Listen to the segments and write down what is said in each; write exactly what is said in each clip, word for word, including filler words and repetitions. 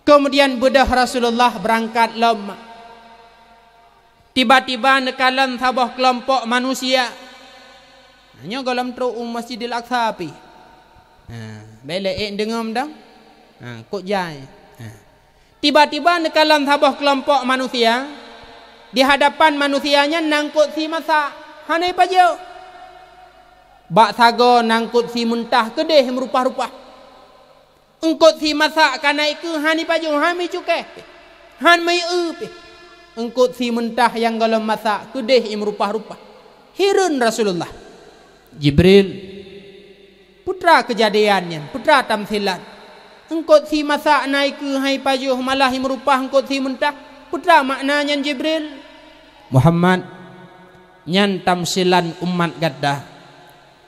Keumudian beudôh Rasulullah beurangkat lom. Tiba-tiba neukalon saboh keulompok manusia. Nyoe gohlom trok u Masjidil Aqsa pih. Ha, bèk lé ék deungö dong. Ha, kok jai. Ha. Tiba-tiba neukalon saboh keulompok manusia. Di hadapan manusia nyan na eungkôt sie masak, hana ipajoh. Bak sagoe na eungkôt sie meuntah keudeh meureupah-reupah. Eungkôt sie masak ka na ikeue, hana ipajoh, hana meucukéh pih, hana meuieu pih. Eungkôt sie meuntah nyang gohlom masak keudeh meureupah-reupah. Hireuen Rasulullah. "Jibril, peue teuma keujadian nyan? Peue teuma tamsilan? Eungkôt sie masak na ikeue hana ipajoh, malah meureupah eungkôt sie meuntah. Peue teuma makna nyan, Jibril?" "Muhammad, nyan tamsilan umat gata.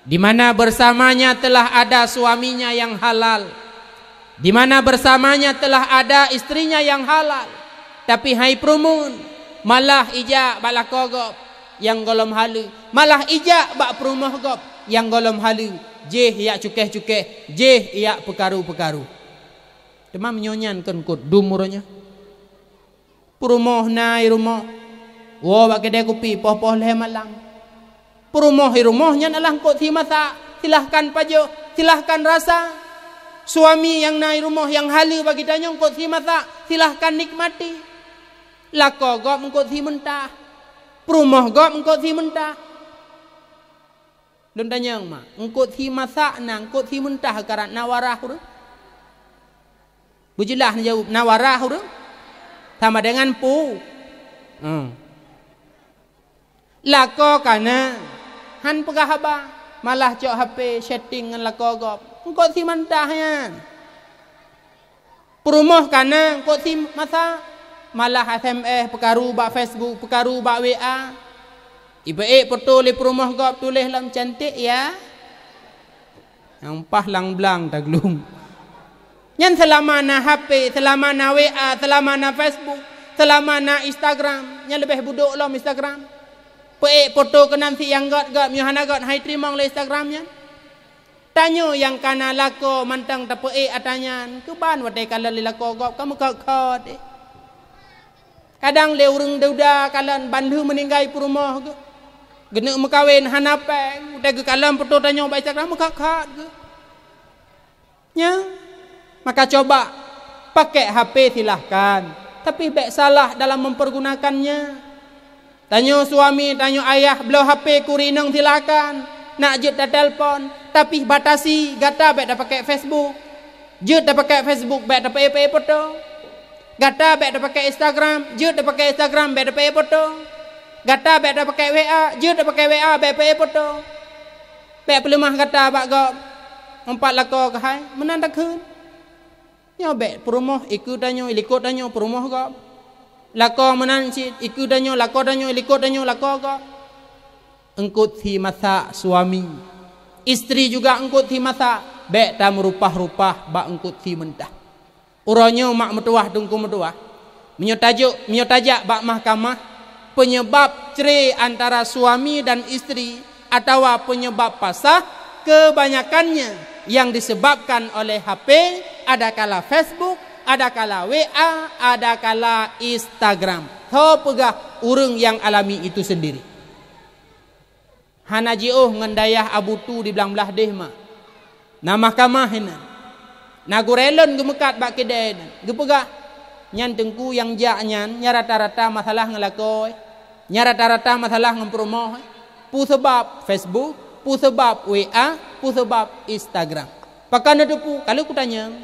Di mana bersamanya telah ada suaminya yang halal, di mana bersamanya telah ada istrinya yang halal, tapi hana ipeurumoh, malah ijak bak lakoe gob nyang gohlom haleue, malah ijak bak peurumoh gob nyang gohlom haleue, jih ijak cukéh-cukéh, jih ijak peukaru-peukaru. Teuma meunyoe nyan keu eungkôt dum uroe nyoe." Peurumoh na i rumoh, woe bak keudè kupi poh-poh lhèe malam. Peurumoh i rumoh nyan adalah eungkôt sie masak, silahkan pajoh, silahkan rasa. Suami nyang na i rumoh nyang haleue bak geutanyoe eungkôt sie masak, silahkan nikmati. Lakoe gob eungkôt sie meuntah, peurumoh gob eungkôt sie meuntah. Lôn tanyong mak, eungkôt sie masak na, eungkôt sie meuntah karat na warah ureueng? Beujeulaih neujaweueb, na warah ureueng? Sama dengan pu. Hmm. Lakoe ka na, han peugah haba, malah cok H P chatting ngon lakoe gob. Eungkôt sie meuntah nyan. Peurumoh ka na eungkôt sie masak, malah S M S peukaru bak Facebook, peukaru bak W A. Ipeuék poto lé peurumoh gob tuléh lom, "Cantik ya." Nyang paih lam blang taglung. Nyan seulama na H P, seulama na W A, seulama na Facebook, seulama na Instagram, nyan leubeh budok lom Instagram. Peuék poto keunan sie nyang göt-göt, meunyoe hana göt han iteurimong lé Instagram nyan. Tanyoe nyang ka na lakoe mantong tapeuék atra nyan, keuban watèe kalon lé lakoe gob ka meukhot-khot, eh. Kadang lé ureueng duda kalon ban lheueh meuninggai peurumoh geuh, geuneuk meukawen hana pèng, watèe geukalon poto tanyoe bak Instagram meukhot-khot geuh. Nyan, maka coba, pakèk H P silahkan, tapi bèk salah dalam mempergunakannya. Tanyoe suami, tanyoe ayah, bloe H P keu ureueng inong silahkan, nak jeuet tatelpon, tapi batasi, gata bèk tapakèk Facebook. Jeuet tapakèk Facebook bèk tapeuék-peuék poto. Gata bèk tapakèk Instagram, jeuet tapakèk Instagram bèk tapeuék poto. Gata bèk tapakèk W A, jeuet tapakèk W A bèk peuék poto. Bèk peuleumah gata bak gob, meupat lakoe keuhai, meunan takheun. Nyoe bèk peurumoh ikeue tanyoe, ilikot tanyoe peurumoh gob. Lakoe meunan cit, ikeue tanyoe, lakoe tanyoe, ilikot tanyoe, lakoe gob. Eungkôt sie masak suami, istri juga eungkôt sie masak, bèk tameureupah-reupah bak eungkôt sie meuntah. Uroe nyoe mak meutuwah, teungku meutuwah, meunyoe tajok, meunyoe tajak bak mahkamah, peunyeubab cre antara suami dan istri atawa peunyeubab pasah, keubanyakannya nyang disebabkan oleh H P, adakala Facebook, adakala W A, adakala Instagram. Soe peugah ureueng nyang alami itu sendiri? Hana jiôh ngon dayah Abu Tu di blang blaih deh mak. Na mahkamah inan. Na gurèe lôn geumeukat bak keudè nyan, geupeugah, "Nyan teungku nyang jak nyan, nyan rata-rata masalah ngon lakoe, nyan rata-rata masalah ngon peurumoh. Peue sabab Facebook, peue sabab W A, peue sabab Instagram. Pakon neuteupeue, ka lheueh kutanyong."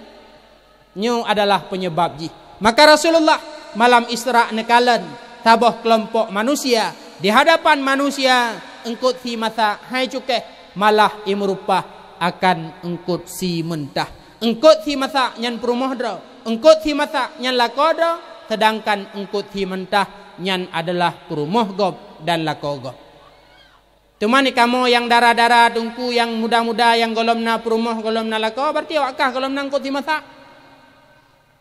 Nyoe adalah peunyeubab jih. Maka Rasulullah malam Isra neukalon saboh keulompok manusia di hadapan manusia, eungkôt sie masak han icukéh, malah imeureupah akan eungkôt sie meuntah. Eungkôt sie masak nyan peurumoh droe, eungkôt sie masak nyan lakoe droe, seudangkan eungkôt sie meuntah nyan adalah peurumoh gob dan lakoe gob. Teuma nikamoe nyang dara-dara, teungku, nyang muda-muda, nyang gohlom na peurumoh, gohlom na lakoe, berarti awak kah gohlom na eungkôt sie masak.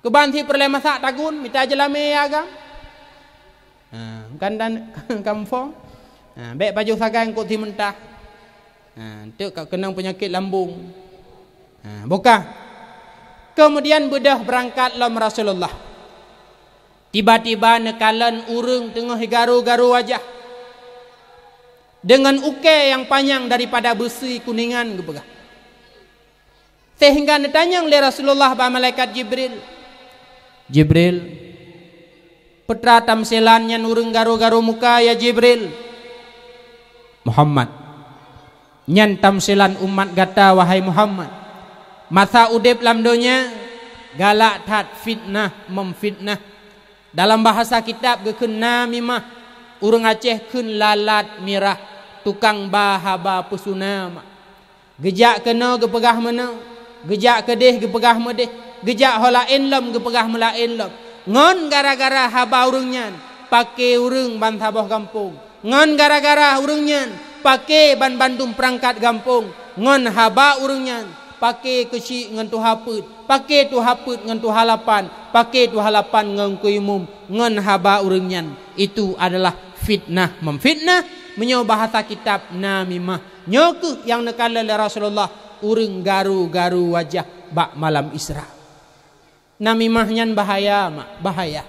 Keuban sie peureulèe masak tagun, mita jeulamé agam. Ha, kan dan kampong. Ha, bèk pajoh sagai eungkôt sie meuntah. Ha, enteuk ka keunong peunyakét lambung. Ha, bukah. Keumudian beudôh beurangkat lom Rasulullah. Tiba-tiba neukalon ureuëng teungoh garu-garu wajah, deungon ukée nyang panyang daripada beusi kuningan geupeugah. Seuhingga neutanyong lé Rasulullah bak malaikat Jibril, "Jibril, peue teuma tamsilan nyan ureuëng garu-garu muka, ya Jibril?" "Muhammad, nyan tamsilan umat gata, wahai Muhammad. Masa udeb lam donya, galak that fitnah-meufitnah. Dalam bahasa kitab geukheun namimah, ureuëng Aceh kheun lalat mirah, tukang ba haba peusuna mak. Geujak keunoe geupeugah meunoe, geujak keudeh geupeugah meudeh, geujak ho laén lom geupeugah meulaén lom. Ngon gara-gara haba ureuëng nyan, paké ureuëng bansaboh gampông. Ngon gara-gara ureuëng nyan, paké banbandum peurangkat gampông. Ngon haba ureuëng nyan, paké keuchik ngon tuha peuet, paké tuha peuet ngon tuha lapan, paké tuha lapan ngon keumum. Ngon haba ureuëng nyan, itu adalah fitnah-meufitnah, meunyoe bahasa kitab namimah. Nyoe kheueh nyang neukalon lé Rasulullah ureuëng garu-garu wajah bak malam Isra." Namimah nyan bahaya mak, bahaya.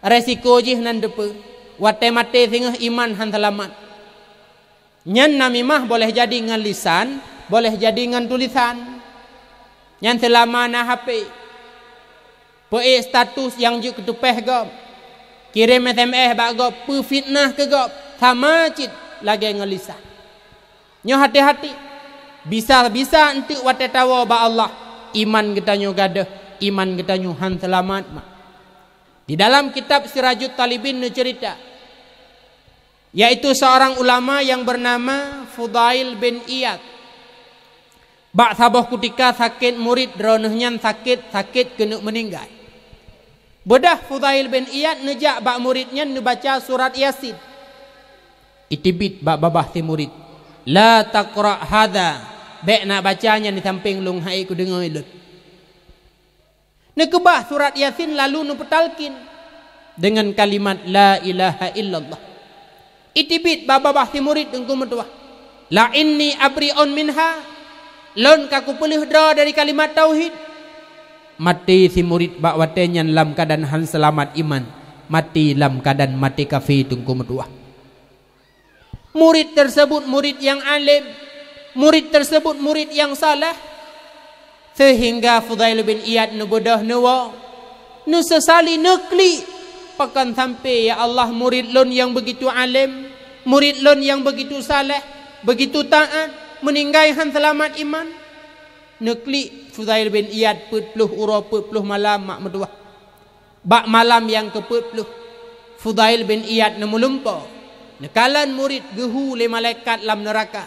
Resiko jih nan deupeue, watée maté singoh iman hán seulamat. Nyan namimah boleh jadi ngon lisan, boleh jadi ngon tulisan. Nyan seulama na H P. Peuék status nyang jeuet keuteupeh gob, kirém S M S bak gob, peufitnah keu gob, sama cit lagée ngon lisan. Nyoe hati-hati, bisa-bisa enteuk watée tawoe bak Allah, iman geutanyoe gadôh, iman geutanyoe hán seulamat mak. Di dalam kitab Sirajut Talibin neuceurita, yaitu seorang ulama yang bernama Fudail bin Iyad. Bak saboh kutika sakét murit droeneueh nyan sakét, sakét keuneuk meuninggai. Beudôh Fudail bin Iyad neujak bak murit nyan neubaca surat Yasin. Iteubiet bak babah si murit, "La taqra hadza, bék na baca nyan di sampéng lôn, han ék kudeungoe lôn." Neukeubah surat Yasin lalu neupeutalkin deungon kalimat la ilaha illallah. Iteubiet bak babah si murit Teungku meutuwah, "La inni abri'un minha, lôn ka kupeuleueh droe dari kalimat tauhid." Maté si murit bak watée nyan lam keuadaan hán seulamat iman, maté lam keuadaan maté kafé Teungku meutuwah. Murit tersebut murit yang alim, murid tersebut murid yang saleh, sehingga Fudail bin Iyad neubeudôh neuwoe, neuseusali, neuklik, "Pakon sampai, ya Allah, murid lôn nyang begitu alim, murid lôn nyang begitu saleh, begitu taat, meuninggai hán seulamat iman?" Neuklik Fudail bin Iyad peuet ploh uroe peuet ploh malam mak meutuwah. Bak malam nyang keupeuet ploh, Fudail bin Iyad neumeulimpô, neukalon murit geuhu lé malaikat lam neuraka.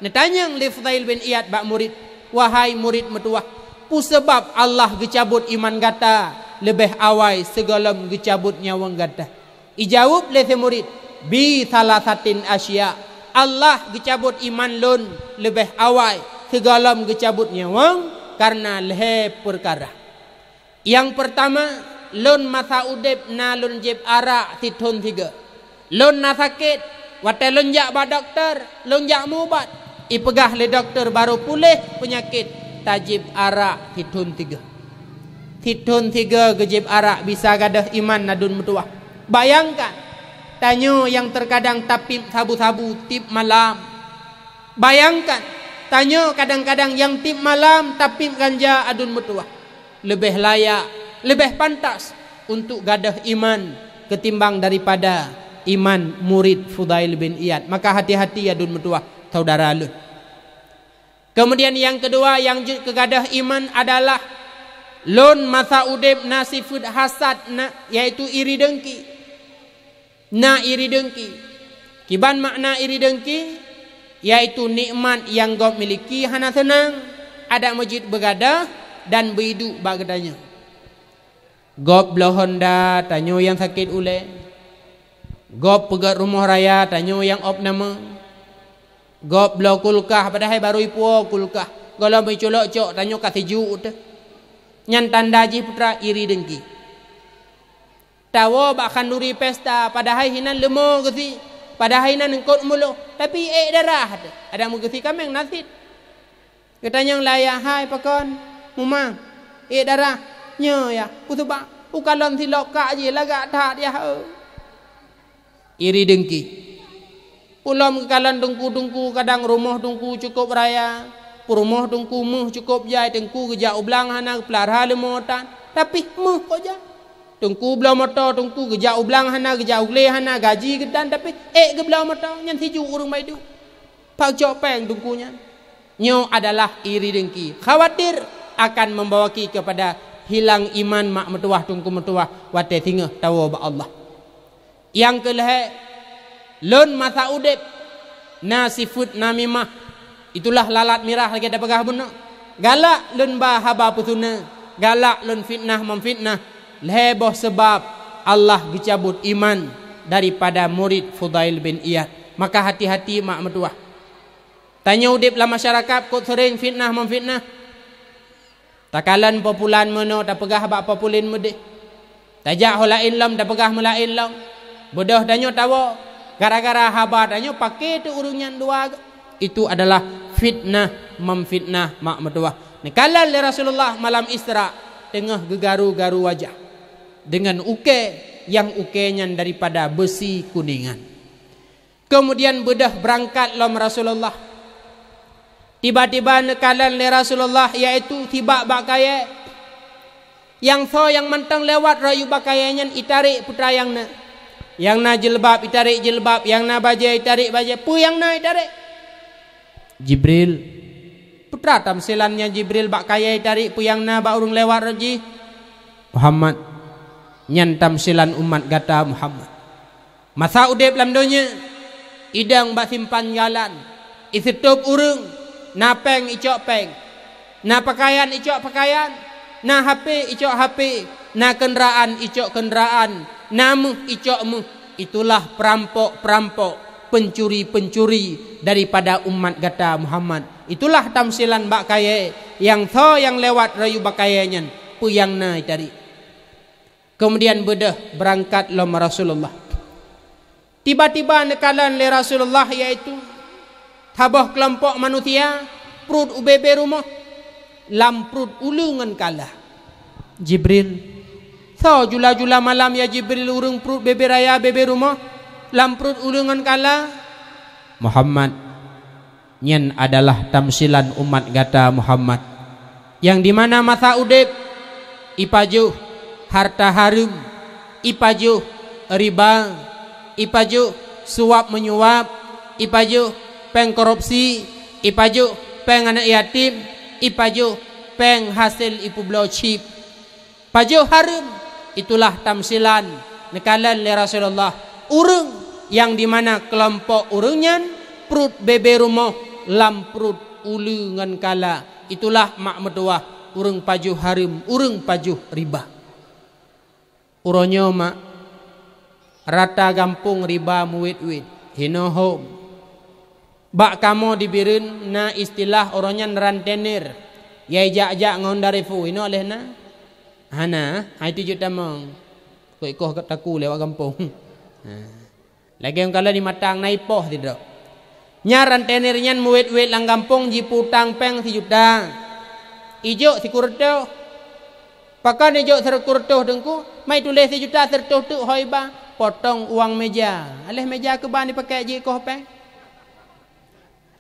Neutanyong lé Fudail bin Iyad bak murit, "Wahai murit meutuwah, peue sabab Allah geucabot iman gata leubeh awai sigohlom geucabot nyawöng gata?" Ijaweueb lé si murit, "Bi salasatin asya, Allah geucabot iman lôn leubeh awai sigohlom geucabot nyawöng kareuna lhée peukara." Nyang peurtama, lôn masa udeb na lôn jieb arak sithon sigoe. Lôn na sakét, watée lôn jak bak dokto, lôn jak meuubat, ipeugah lé dokto barô puléh peunyakét, tajieb arak sithon sigoe. Sithon sigoe geujieb arak bisa gadôh iman, aduen meutuwah. Bayangkan, tanyoe nyang teukadang tapiep sabu-sabu tieb malam. Bayangkan, tanyoe kadang-kadang nyang tieb malam tapiep ganja, aduen meutuwah. Leubeh layak, leubeh pantas untuk gadôh iman keutimbang daripada iman murid Fudail bin Iyad. Maka hati-hati, aduen meutuwah, saudara lôn. Keumudian nyang keudua nyang jeuet keu gadôh iman adalah lôn masa udeb na sifeuet hasad, na, yaitu iri dengki. Na iri dengki. Kiban makna iri dengki? Yaitu nikmat nyang gob miliki hana seunang, adak meujeuet beugadôh dan beuiduek bak geutanyoe. Gob bloe honda, tanyoe nyang sakét ulée. Gob peugét rumoh raya, tanyoe nyang ob nama. Gob bloe kulkah, padahai barô ipuwoe kulkah. Gohlom iculok cok, tanyoe ka sijuek teuh. Nyan tanda jih peue teuma? Iri dengki. Tawoe bak khanduri pesta, padahai hinan leumo geusie, padahai hinan eungkot muloh, tapi ék darah teuh, adak meugeusie kaméng na cit. Geutanyong lé ayah, "Hai pakon, muma, Eh, darah, nyoe yah, peue sabab? Ukalon silop kak jih lagak that yah, eh. Iri dengki. Ulôn geukalon teungku-teungku kadang rumoh teungku cukôp raya, peurumoh teungku méuh cukôp jai, teungku geujak u blang hana geupeulara leumo tan, tapi méuh kok jai. Teungku bloe moto, teungku geujak u blang hana, geujak u glé hana, gaji geutan, tapi ék geubloe moto, nyan siju ureuëng baiduk. Pak cok péng teungku nyan. Nyoe adalah iri dengki, khawatir akan membawa ki kepada hilang iman mak meutuwah teungku meutuwah watée singoh tawoe bak Allah. Nyang keulhée, lôn masa udeb na sifeuet namimah, itulah lalat mirah lagée tapeugah bunoe. Galak lôn ba haba peusunan, galak lôn fitnah-memfitnah, lhée boh sabab Allah geucabot iman daripada murid Fudail bin Iyad. Maka hati-hati mak meutuwah. Tanyoe udeb lam masyarakat kot seuréng fitnah-memfitnah. Takalon populan meunoe tapeugah bak populin meudeh. Tajak ho laén lom tapeugah meulaén lom. Beudôh tanyoe tawoe, gara-gara haba tanyoe paké teuk ureuëng nyan dua. Itu adalah fitnah-memfitnah mak meutuwah. Neukalon lé Rasulullah malam Isra teungoh geugaru-garu wajah deungon ukée, nyang ukée nyan daripada beusi kuningan. Keumudian beudôh beurangkat lom Rasulullah. Tiba-tiba neukalon lé Rasulullah, yaitu sibak bak kayée. Nyang soe nyang mantong lewat rot yub bak kayée nyan itarek peue nyang na. Nyang na jilbab itarek jilbab, nyang na bajée itarek bajée, peue nyang na itarek. Jibril. Peue tamsilan nyan Jibril bak kayée itarek peue nyang na bak ureuëng lewat rot jih? Muhammad. Nyan tamsilan umat gata Muhammad. Masa udeb lam donya, idong bak simpan jalan, iseutôb ureuëng, na péng icok péng, na peukayan icok peukayan, na hapé icok hapé, na keundaraan icok keundaraan, na méuh icok méuh. Itulah peurampok-peurampok, peuncuri-peuncuri daripada umat gata Muhammad. Itulah tamsilan bak kayée, nyang soe nyang lewat rot yub bak kayée nyan, peue nyang na itarek. Keumudian beudôh beurangkat lom Rasulullah. Tiba-tiba neukalon lé Rasulullah, yaitu saboh keulompok manusia pruet u bebe rumoh, lam pruet uleue ngon kala. Jibril. Soe jula-jula malam ya Jibril ureuëng pruet bebe raya bebe rumoh lam pruet uleue ngon kala? Muhammad. Nyan adalah tamsilan umat gata Muhammad, nyang di mana masa udeb ipajoh harta hareuem, ipajoh riba, ipajoh suwab-meuyuwab, ipajoh péng korupsi, ipajoh péng aneuëk yatim, ipajoh péng hasé ipeubloe chip. Pajoh hareuem, itulah tamsilan neukalon lé Rasulullah ureuëng nyang di mana keulompok ureuëng nyan pruet bebe rumoh lam pruet uleue ngon kala. Itulah mak meutuwah ureuëng pajoh hareuem, ureuëng pajoh riba. Uroe nyoe mak, rata gampông riba meuwét-wét, hinoe hom. Bak kamoe di Bireuen na istilah uroe nyan rantenir, nyang jak-jak ngon Honda Revo, hinoe lé na? Hana, hai tujoh tamong. Kok ikoh taku lewat gampông. Ha. Lagée kalon di Matang na ipoh sidroe. Nyan rantenir nyan meuwét-wét lam gampông jipeutang péng sijuta. Ijok sikureutoh. Pakon ijok sikureutoh teungku, mai tuléh sijuta sireutôh teuk ho iba, potong uang meja. Aléh meja keuban dipakai jikoh péng.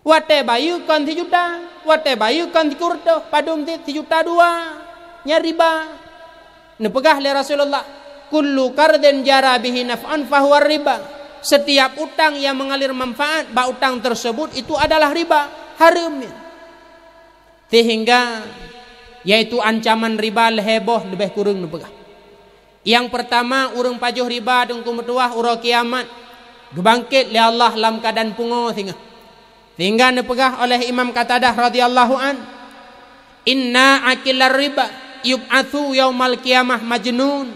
Watée bayeue kon sijuta, watée bayeue kon sikureutoh, padum cit sijuta dua. Nyan riba. Neupeugah lé Rasulullah, "Kullu qardin jara bihi naf'an fahuwa riba." Setiap utang yang mengalir manfaat bak utang tersebut itu adalah riba, hareuem nyan. Sehingga yaitu ancaman riba lhée boh leubeh kureueng neupeugah. Nyang peurtama, ureuëng pajoh riba teungku meutuwah uroe kiamat geubangket lé Allah lam keuadaan pungo singoh. Sehingga neupeugah oleh Imam Qatadah radhiyallahu an, "Inna akilar riba yub'atsu yaumal qiyamah majnun."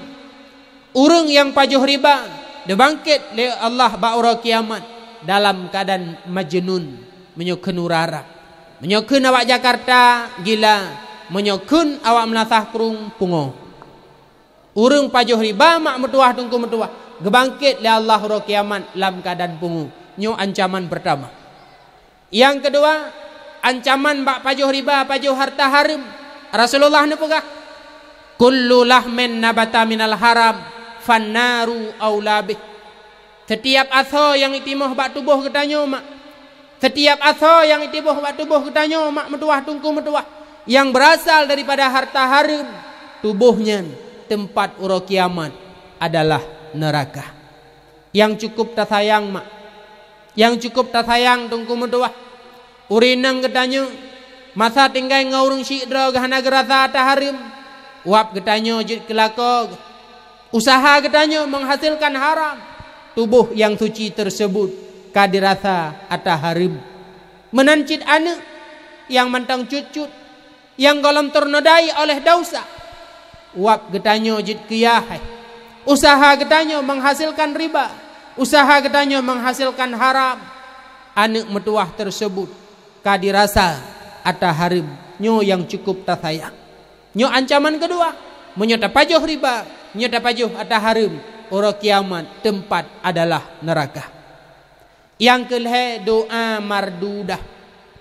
Ureuëng nyang pajoh riba geubangket lé Allah bak uroe kiamat dalam keuadaan majnun, meunyoe kheun ureuëng Arab. Meunyoe kheun awak Jakarta, gila. Meunyoe kheun awak Meunasah Krueng, pungo. Ureuëng pajoh riba mak meutuwah teungku meutuwah geubangket lé Allah uroe kiamat lam keuadaan pungo. Nyoe ancaman peurtama. Nyang keudua, ancaman bak pajoh riba, pajoh harta hareuem. Rasulullah neupeugah, "Kullu lahmin nabata minal haram, fannaru aula bih." Setiap asoe nyang jitimoh bak tuboh geutanyoe, mak, setiap asoe nyang jitimoh bak tuboh geutanyoe, mak meutuwah, teungku meutuwah, nyang beurasal daripada harta hareuem, tuboh nyan teumpat uroe kiamat adalah neuraka. Nyang cukup tasayang, mak, nyang cukup tasayang, teungku meutuwah, ureueng inong geutanyoe masa tinggai ngon ureueng syik droe geuh hana geurasa ata hareuem, uap geutanyoe jeuet keu lakoe geuh. Useuha geutanyoe meuhasilkan haram, tuboh nyang suci teuseubut ka dirasa ata hareuem. Meunan cit aneuëk nyang mantong cut-cut, nyang gohlom teunodai oleh desya, uap geutanyoe jeuet keu yah hai. Useuha geutanyoe meuhasilkan riba, useuha geutanyoe meuhasilkan haram. Aneuëk meutuwah teuseubut ka dirasa ata hareuem, nyoe nyang cukup tasayang. Nyoe ancaman keudua, meunyoe tapajoh riba, meunyoe tapajoh ata hareuem, uroe kiamat teumpat adalah neuraka. Nyang keulhée, doa mardudah.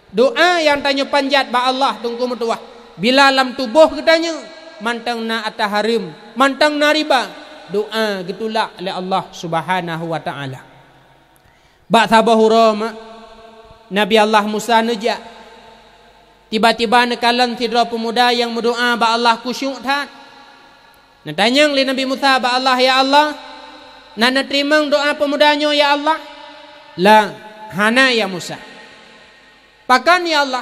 Doa nyang tanyoe panjat bak Allah, teungku meutuwah, bila lam tuboh geutanyoe mantong na ata hareuem, mantong na riba, doa geutulak lé Allah Subhanahu wa Ta'ala. Bak saboh uroe, mak, Nabi Allah Musa neujak. Tiba-tiba neukalon sidroe peumuda nyang meudoa bak Allah khusyuk that. Neutanyong lé Nabi Musa bak Allah, "Ya Allah, na neuteurimong doa peumuda nyoe, ya Allah?" "La, hana, ya Musa." "Pakon, ya Allah?"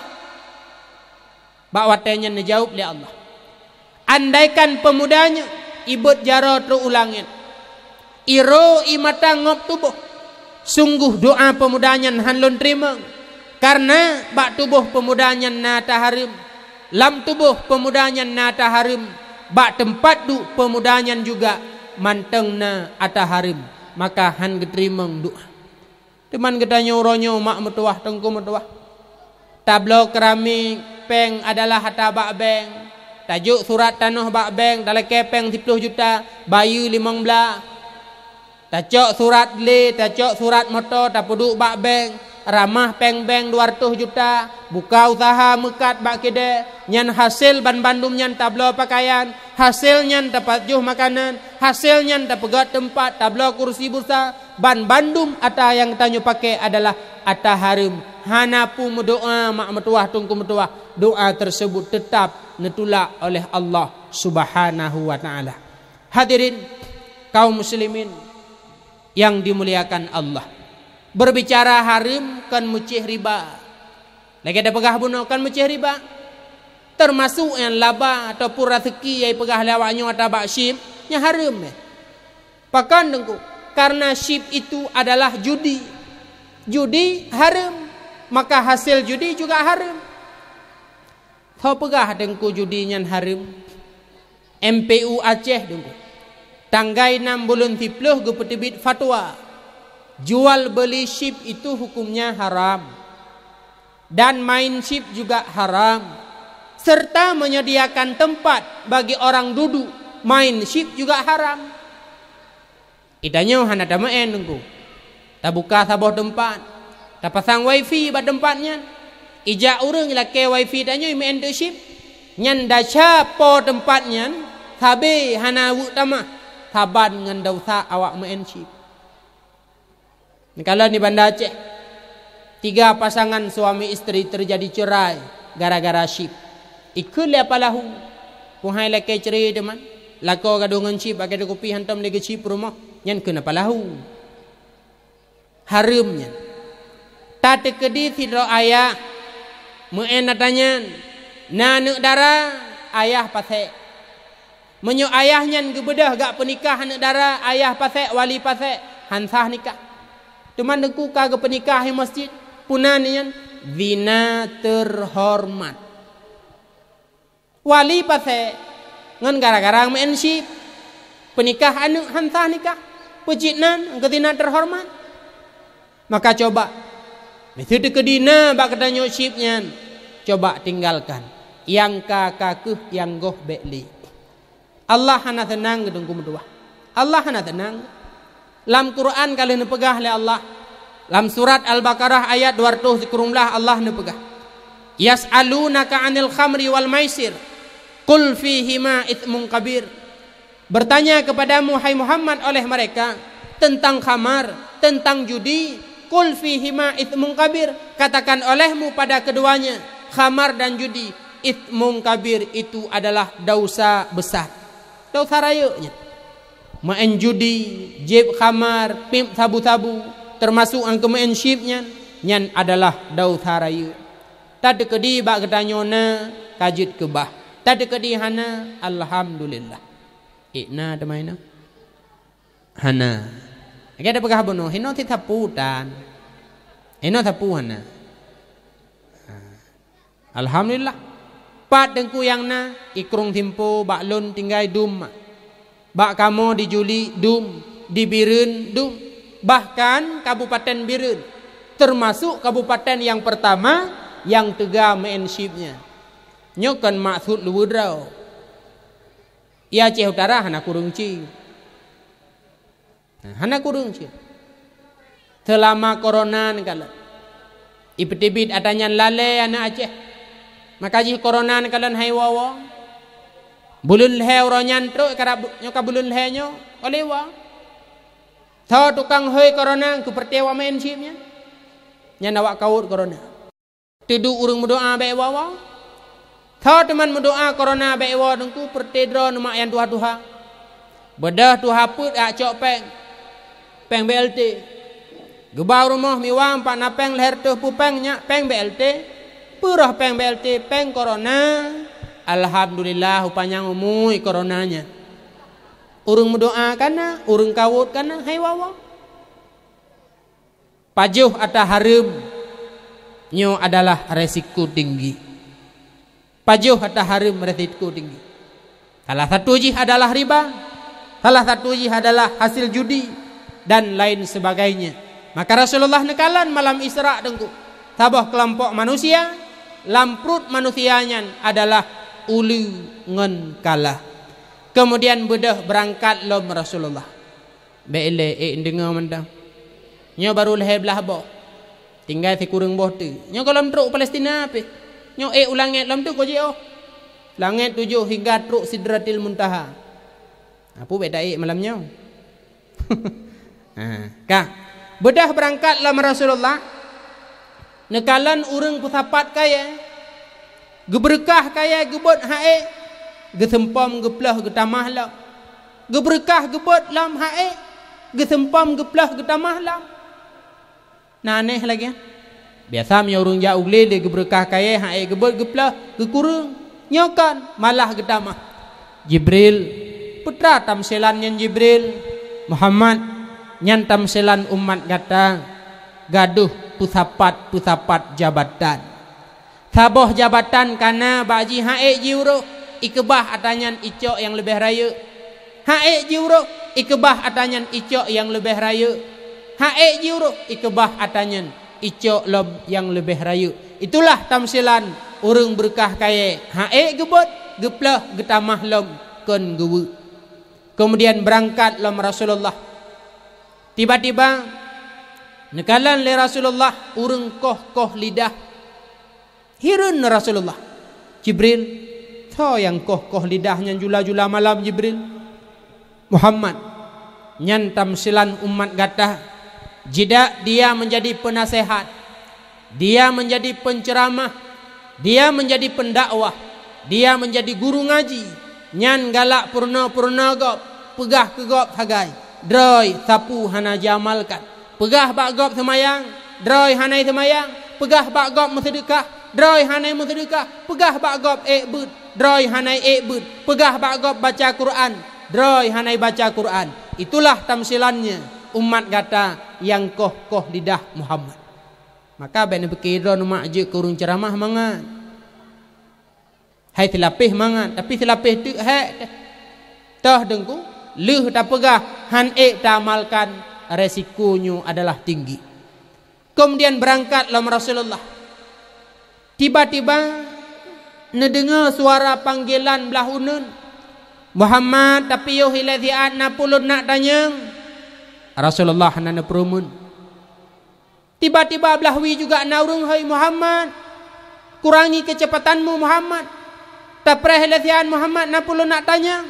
Bak watée nyan neujaweueb lé Allah, "Andaikan peumuda nyoe ibeuet jaroe trok u langét, iroe ié mata ngôb tuboh, sunggoh doa peumuda nyan hán lôn teurimong, kareuna bak tuboh peumuda nyan na ata hareuem. Lam tuboh peumuda nyan na ata hareuem, bak teumpat duek peumuda nyan juga mantong na ata hareuem, maka hán geuteurimong doa." Teuma geutanyoe uroe nyoe, mak meutuwah, teungku meutuwah, tabloe keuramik, péng adalah ata bak bank, tajok surat tanoh bak bank, talakée péng siploh juta, bayeue limong blaih. Tacok surat lé, tacok surat moto, tapeuduek bak bank, ramah péng bank dua reutôh juta, buka useuha meukat bak keudée, nyan hasé banbandum nyan tabloe pakaian, hasé nyan tapajoh makanan, hasé nyan tapeugét teumpat, tabloe kursi bursa, banbandum ata nyang tanyoe paké adalah ata hareuem. Hana peue meudoa, mak meutuwah, teungku meutuwah, doa teuseubut teutab neutulak oleh Allah Subhanahu wa Ta'ala. Hadirin kaum muslimin nyang dimuliakan Allah, beurbicara hareuem kon meucéh riba. Lagée tapeugah bunoe, kon meucéh riba, teumasok nyang laba ataupun raseuki nyang jipeugah lé awak nyoe ata bak chip, nyan hareuem, eh. Pakon, teungku? Kareuna chip itu adalah judi. Judi hareuem, maka hasé judi juga hareuem. Soe peugah, teungku, judi nyan hareuem? M P U Aceh, teungku, tanggai nam buleuen siploh geupeuteubiet fatwa, jual beuli chip itu hukumnya haram, dan main chip juga haram, serta menyediakan tempat bagi orang duduk main chip juga haram. Geutanyoe hana tameu'en, teungku. Tabuka saboh teumpat, tapasang wifi bak teumpat nyan. Ijak ureuëng lakée wifi tanyoe meu'en teuk chip. Nyan desya po teumpat nyan, sabe hana weuek tamah, saban ngon desya awak meu'en chip. Neukalon di Banda Aceh, tiga pasangan suami istri terjadi cerai gara-gara chip. Ikheun lé Apa Lahu, "Puhai lakée cerai teuma, lakoe gadôh ngon chip, akai kupi hantom lé geuchip rumoh." Nyan kheun Apa Lahu. Hareuem nyan. Tateukeudi sidroe ayah meu'en ata nyan, na aneuëk dara, ayah pasék. Meunyoe ayah nyan geubeudôh gak peunikah aneuëk dara, ayah pasék, wali pasék, hán sah nikah. Teuma teungku ka geupeunikah i masjid, peue nan nyan? Zina teuhoreumat. Wali pasék ngon gara-gara meu'en chip, peunikah aneuëk hán sah nikah, peue cit nan keu zina teuhoreumat. Maka coba, meuseuti keu dina bak geutanyoe chip nyan, coba tinggalkan. Nyang ka, ka kheueh, nyang goh bék lé. Allah hana seunang geutanyoe meudoá. Allah hana seunang. Lam Quran ka lheueh neupeugah lé Allah, lam surat Al-Baqarah ayat dua ratus sikureueng blah, Allah neupeugah, "Yas'alunaka 'anil khamri wal maisir, "Qul fihima itsmun kabir." Bertanya kepadamu, hai Muhammad, oleh mereka tentang khamar, tentang judi. "Qul fihima itsmun kabir." Katakan olehmu pada keduanya, khamar dan judi, itsmun kabir, itu adalah dosa besar. Dosa rayeuk nyan. Maén judi, jieb khamar, piep sabu-sabu, teumasuk nyang keumaén chip nyan, nyan adalah dosa rayeuk. Tateukeudi bak geutanyoe na, ka jeuet keubah. Tateukeudi hana, alhamdulillah. Ék na teuma hinoe? Hana. Lagèe tapeugah bunoe, hinoe sit sapu tan. Hinoe sapu hana. Ha. Alhamdulillah. Pat teungku nyang na, i Krueng Simpo bak lôn tinggai dum. Bak kamoe di Juli dum, di Bireuen dum. Bahkan Kabupaten Bireuen, teumasuk kabupaten nyang peurtama nyang teuga maén chip nyan. Nyoe kon maksud luweue droe. I Aceh Utara hana kureueng chip. Nah, hana kureueng chip. Seulama korona neukalon, ipeuteubiet atra nyan lalè aneuk Aceh. Maka jih korona neukalon hai woe-woe. Buleuen lhèe uroe nyan trok, karab nyoe ka buleuen lhèe nyoe, ka lewat. Soe tukang hôi korona keu peureuté awak maén chip nyan? Nyan awak kawot korona. Teuduek ureueng meudoa bèk woe-woe. Soe teuma meudoa korona bèk woe teungku, peureuté droeneuh mak nyang tuha-tuha. Beudôh tuha peuet jak cok péng. Péng B L T. Geuba u rumoh miwang pat na péng lhèe reutôh peue péng nyak péng B L T. Peue roh péng B L T, péng korona. Alhamdulillah, upanyang umui korona nyan. Ureueng meudoa ka na, ureueng kawot ka na, hai woe-woe. Pajoh atra hareuem nyoe adalah resiko tinggi. Pajoh atra hareuem resiko tinggi. Salah satu jih adalah riba, salah satu jih adalah hasil judi, dan lain sebagainya. Maka Rasulullah neukalon malam Isra teungku, saboh keulompok manusia, lam pruet manusia nyan adalah uleue ngon kala. Kemudian beudôh beurangkat lom Rasulullah. Bèk ilèe, ék deungoe mantong. Nyoe barô lhèe blaih boh. Tinggai sikureueng boh teuk. Nyoe gohlom trok u Palestina pih. Nyoe ék u langèt lom teuk ka jiôh. Langèt tujoh hingga trok Sidratil Muntaha. Peue bèk taék malam nyoe? Ha, ka. Beudôh beurangkat lom Rasulullah. Neukalon ureueng peusapat kayèe, geubeureukah kayèe geubeuet han ék, geuseumpom geuplôh geutamah lom. Geubeureukah geubeuet lom han ék, geuseumpom geuplôh geutamah lom. Na aneh lagèe nyan? Biasa meunyoe ureueng jak u glé lé geubeureukah kayèe han ék geubeuet geuplôh geukureueng. Nyoe kon malah geutamah. Jibril, peue teuma tamsilan nyan Jibril? Muhammad, nyan tamsilan umat gata gadôh peusapat-peusapat jabatan. Saboh jabatan ka na bak jih han ék jiurôh, ikeubah atra nyan icok nyang leubeh rayeuk. Han ék jiurôh, ikeubah atra nyan icok nyang leubeh rayeuk. Han ék jiurôh, ikeubah atra nyan icok lom nyang leubeh rayeuk. Itulah tamsilan ureueng beureukah kayèe, han ék geubeuet, geuplôh geutamah lom kon geuweuek. Keumudian beurangkat lom Rasulullah. Tiba-tiba neukalon lé Rasulullah ureueng koh-koh lidah. Hireuen Rasulullah, "Jibril, soe nyang koh-koh lidah nyan jula-jula malam, Jibril?" "Muhammad, nyan tamsilan umat gata. Jidak dia menjadi penasehat, dia menjadi penceramah, dia menjadi pendakwah, dia menjadi guru ngaji. Nyan galak peurunoe-peurunoe gob, peugah keu gob sagai, 'Droe sapeue hana jiamalkan.' Peugah bak gob seumayang, 'Droe hana seumayang.' Peugah bak gob meuseudeukah, 'Droe hana meuseudeukah.' Peugah bak gob ék beuet, 'Droe hana ék beuet.' Peugah bak gob baca Quran, 'Droe hana baca Quran.' Itulah tamsilannya umat gata nyang koh-koh lidah Muhammad." Maka bèk neupike droeneuh mak jeuet keu ureueng ceuramah mangat. Hai seulapéh mangat, tapi seulapéh teuk hék teuh. Toh Teungku, lheueh tapeugah han ék taamalkan, resiko nyoe adalah tinggi. Keumudian beurangkat lom Rasulullah. Tiba-tiba neudeungoe suara panggilan blah uneuen, "Muhammad, tapiôh ilèe siat, na peue lôn nak tanyong." Rasulullah hana neupeureumeun. Tiba-tiba blah wie juga na ureueng, "Hai Muhammad, kurangi keucepatanmu, Muhammad. Tapreh lé sian Muhammad, na peue lôn nak tanyong?"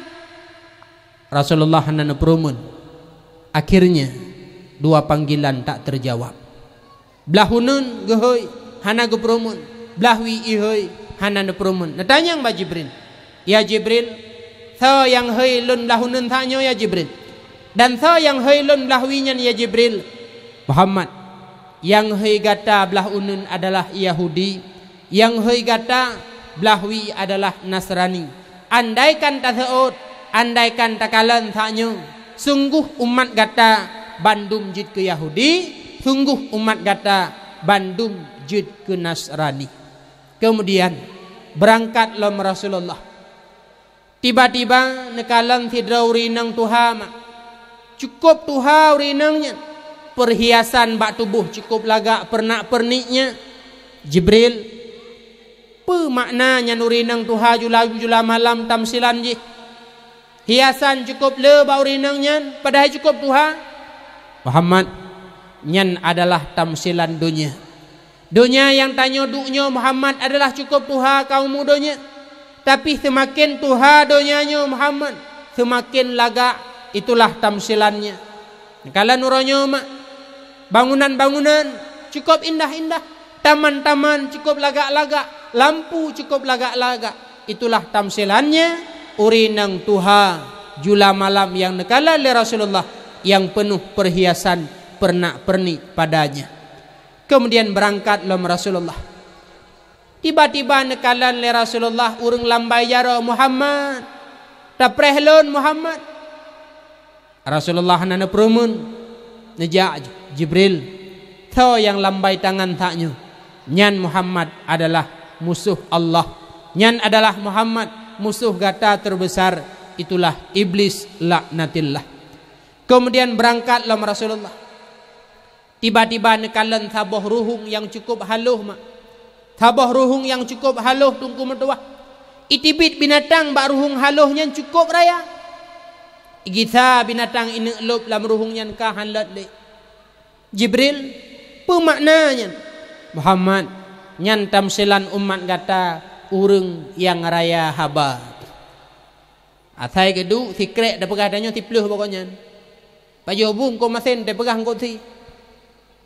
Rasulullah hana neupeurumeun. Akhirnya, dua panggilan tak terjawab. Blah uneuen geuhôi, hana geupeurumeun. Blah wie ihôi, hana neupeurumeun. Neutanyong bak Jibril, "Ya Jibril, soe nyang hôi lôn blah uneuen tanyoe, ya Jibril? Dan soe nyang hôi lôn blah wie nyan, ya Jibril?" "Muhammad, nyang hôi gata blah uneuen adalah Yahudi, nyang hôi gata blah wie adalah Nasrani. Andaikan taseuôt, andaikan takalon tanyoe, sungguh umat gata bandum jeuet keu Yahudi, sungguh umat gata bandum jeuet keu Nasrani." Kemudian, beurangkat lom Rasulullah. Tiba-tiba neukalon sidroe ureuëng inong tuha, mak. Cukôp tuha ureuëng inong nyan. Peurhiasan bak tuboh cukôp lagak peurenak-peurenik nyan. "Jibril, peue makna nyan ureuëng inong tuha jula-jula malam tamsilan jih? Hiasan cukôp le bak ureuëng inong nyan, padahai cukôp tuha?" "Muhammad, nyan adalah tamsilan donya. Donya nyang tanyoe duek nyoe, Muhammad, adalah cukôp tuha ka umu donya. Tapi seumaken tuha donya nyoe, Muhammad, seumaken lagak, itulah tamsilannya. Neukalon uroe nyoe, mak, bangunan-bangunan cukôp indah-indah, taman-taman cukôp lagak-lagak, lampu cukôp lagak-lagak. Itulah tamsilannya ureuëng inong tuha jula malam nyang neukalon lé Rasulullah, nyang peunoh peurhiasan peurenak-peurenik padanya." Kemudian beurangkat lom Rasulullah. Tiba-tiba neukalon lé Rasulullah ureuëng lambai jaroe, "Muhammad, tapreh lôn, Muhammad." Rasulullah hana neupeurumeun. Neujak, "Jibril, soe nyang lambai tangan tanyoe, nyan Muhammad adalah musoh Allah. Nyan adalah Muhammad, musoh gata teubesar, itulah Iblis laknatillah." Kemudian beurangkat lom Rasulullah. Tiba-tiba neukalon saboh ruhueng nyang cukôp haloh, mak. Saboh ruhueng nyang cukôp haloh, Teungku meutuwah. Iteubiet binatang bak ruhueng haloh nyan cukôp raya. Igisa binatang ineuk lôb lam ruhueng nyan ka han lôt lé. "Jibril, peue makna nyan?" "Muhammad, nyan tamsilan umat gata, ureuëng nyang raya haba." Asai geuduek, sikrek tapeugah tanyoe siplôh bak gobnyan. Pajoh bu eungkôt masén tapeugah eungkôt sie.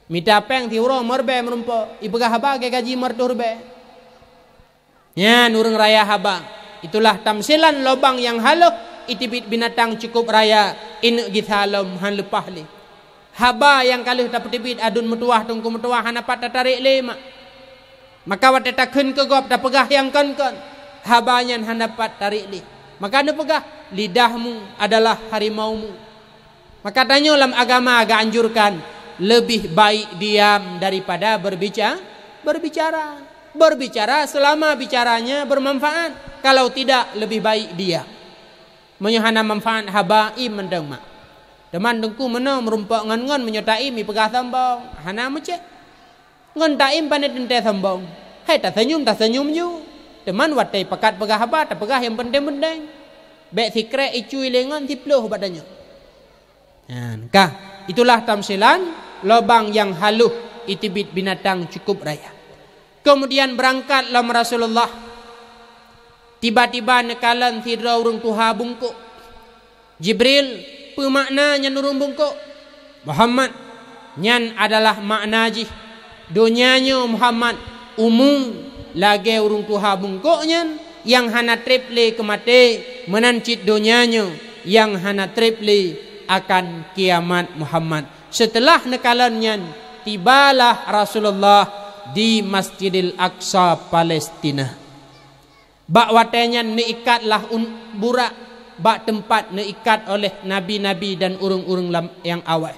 Mita péng siuroe meuribée meurumpok, ipeugah haba lagée gaji meuratoh ribée. Nyan ureuëng raya haba. Itulah tamsilan lubang nyang haloh, iteubiet binatang cukôp raya, ineuk gisa lom han leupah lé. Haba nyang ka lheueh tapeuteubiet aduen meutuwah, Teungku meutuwah, hana pat tatarék lé, mak. Maka watée takheun keu gob tapeugah nyang kon-kon, haba nyan hana pat tarék lé. Maka neupeugah, "Lidahmu adalah harimaumu." Maka tanyoe lam agama geuanjurkan, leubeh baik diam daripada berbica-, berbicara. Berbicara selama bicaranya bermanfaat. Kalau tidak, lebih baik diam. Meunyoe hana manfaat haba, im mantong, mak. Teuma Teungku meunoe meurumpok ngon-ngon, meunyoe taim ipeugah sombong, hana meucéh. Ngon taim pane teuntée sombong. Hai taseunyum, taseunyum ju. Teuma watée pakat peugah haba, tapeugah nyang peunteng-peunteng. Bék sikrek icui lé ngon siplôh bak tanyoe. Nyan ka, itulah tamsilan lubang nyang haloh, iteubiet binatang cukôp raya. Keumudian beurangkat lom Rasulullah. Tiba-tiba neukalon sidroe ureuëng tuha bungkôk. "Jibril, peue makna nyan ureuëng bungkôk?" "Muhammad, nyan adalah makna jih, donya nyoe, Muhammad, umu lagée ureuëng tuha bungkôk nyan, nyang hana treb lé keu maté, meunan cit donya nyoe nyang hana treb lé akan kiamat, Muhammad." Seuteulah neukalon nyan, tibalah Rasulullah di Masjidil Aqsa, Palestina. Bak watée nyan neuikatlah un-, burak bak teumpat neuikat oleh nabi-nabi dan ureuëng-ureuëng lam, nyang awai.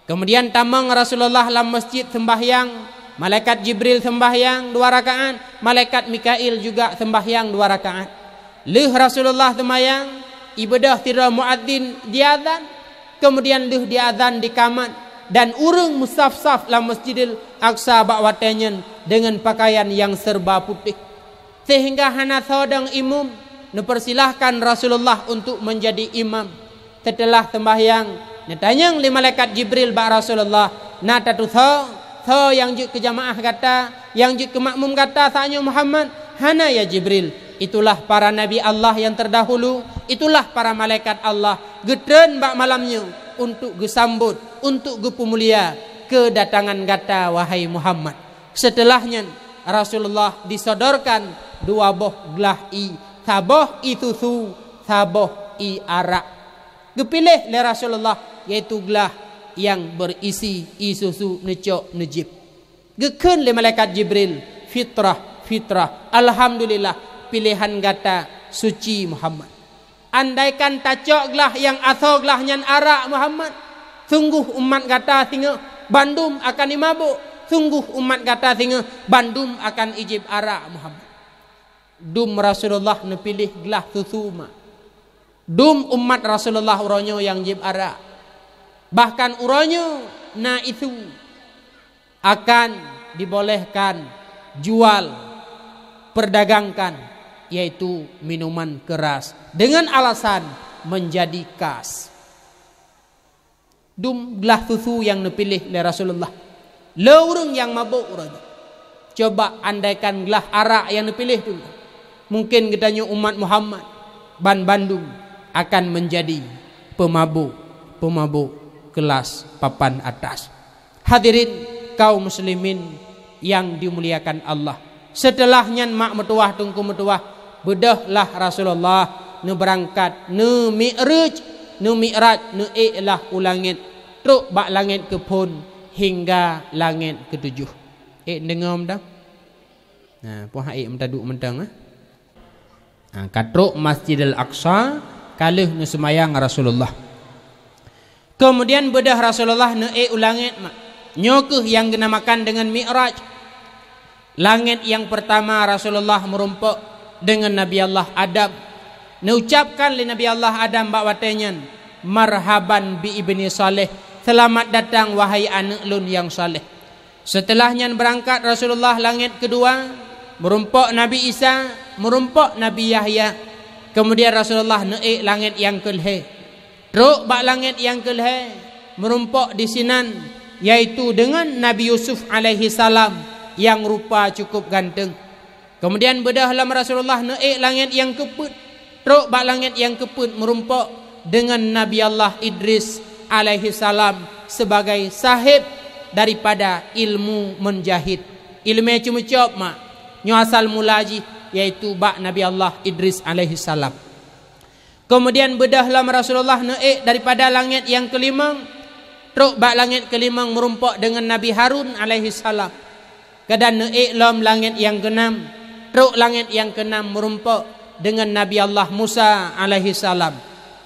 Keumudian tamong Rasulullah lam masjid seumbahyang, malaikat Jibril seumbahyang dua rakaat, malaikat Mikail juga seumbahyang dua rakaat. Lheueh Rasulullah seumbahyang, ibeudôh sidroe muadzin jiazan, keumudian lheueh jiazan dikamat, dan ureuëng meusaf-saf lam Masjidil Aqsa bak watée nyan deungon pakaian nyang seureuba putéh. Seuhingga hana soe dong imum, neupeusilahkan Rasulullah untuk meunjadi imam. Seuteulah seumbahyang, neutanyong lé malaikat Jibril bak Rasulullah, "Na tatusoe, soe nyang jeuet keu jamaah gata, nyang jeuet keu makmum gata saát nyoe, Muhammad?" "Hana, ya Jibril, Itulah para nabi Allah yang terdahulu, itulah para malaikat Allah geutreun bak malam nyoe untuk geusambot, untuk geupeumulia keudatangan gata, wahai Muhammad. Seuteulah nyan, Rasulullah disodorkan dua boh glah ie, saboh ie susu, saboh ie arak. Geupiléh lé Rasulullah, yaitu glah nyang beurisi ie susu neucok neujieb. Geukheun lé malaikat Jibril, "Fitrah, fitrah. Alhamdulillah, piléhan gata suci, Muhammad. Andaikan tacok glah nyang asoe glah nyan arak, Muhammad, sungguh umat gata singoh bandum akan imabok, sungguh umat gata singoh bandum akan ijieb arak, Muhammad." Dum Rasulullah neupiléh glah susu, mak. Dum umat Rasulullah uroe nyoe nyang jieb arak. Bahkan uroe nyoe na isu akan dibolehkan jual, perdagangkan, yaitu minuman keras, dengan alasan menjadi khas. Dum glah susu nyang neupiléh lé Rasulullah. Le ureuëng nyang mabök uroe nyoe. Coba andaikan glah arak nyang neupiléh tu, mungkin geutanyoe umat Muhammad banbandum akan menjadi pemabök-pemabök kelas papan atas. Hadirin kaum muslimin yang dimuliakan Allah, seuteulah nyan mak meutuwah, teungku meutuwah, beudôh lah Rasulullah neubeurangkat, neumi'raj, neumi'raj, neuék lah u langét, trok bak langét keuphon hingga langét keutujoh. Ék deungoe mantong? Nah, poh ék meuta duek mantong, eh? Ha, ka trok Masjidil Aqsa, ka lheueh neuseumayang Rasulullah. Keumudian beudôh Rasulullah neuék u langét, mak. Nyoe kheueh nyang geunamakan deungon Mi'raj. Langét nyang peurtama Rasulullah meurumpok deungon Nabi Allah Adam. Neucapkan lé Nabi Allah Adam bak watée nyan, "Marhaban bi ibni saleh, seulamat datang wahai aneuëk lôn nyang saleh." Seuteulah nyan beurangkat Rasulullah langét keudua, meurumpok Nabi Isa, meurumpok Nabi Yahya. Keumudian Rasulullah neuék langét nyang keulhée. Trok bak langét nyang keulhée, meurumpok disinan, yaitu deungon Nabi Yusuf alaihissalam nyang rupa cukup ganteng. Keumudian beudôh lom Rasulullah neuék langét nyang keupeuet, trok bak langét nyang keupeuet meurumpok deungon Nabi Allah Idris alaihissalam sebagai saheb daripada ilmu menjahit. Ileumé ceumeucop, mak, nyoe asal mula jih, yaitu bak Nabi Allah Idris alaihissalam. Keumudian beudôh lom Rasulullah neuék daripada langét nyang keulimong, trok bak langét keulimong meurumpok deungon Nabi Harun alaihissalam. Keudan neuék lom langét nyang keunam, trok langét nyang keunam meurumpok deungon Nabi Allah Musa alaihissalam.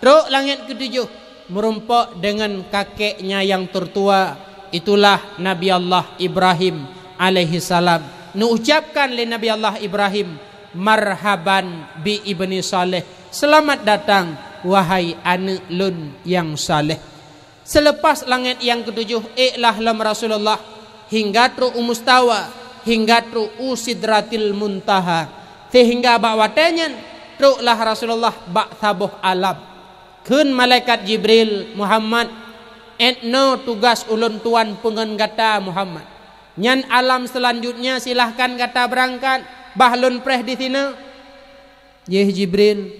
Trok langét keutujoh meurumpok deungon kakeknya nyang tertua, itulah Nabi Allah Ibrahim alaihissalam. Neuucapkan lé Nabi Allah Ibrahim, "Marhaban bi ibni saleh, seulamat datang wahai aneuëk lôn nyang saleh." Seulepas langét nyang keutujoh, ék lah lom Rasulullah hingga trok u mustawa, hingga trok u Sidratil Muntaha, sehingga bak watée nyan trok lah Rasulullah bak saboh alam. Kheun malaikat Jibril, "Muhammad, 'et noe tugaih ulôn tuan peue ngon gata, Muhammad. Nyan alam seulanjutnya silahkan gata beurangkat, bah lôn preh disinoe." "Yeh Jibril,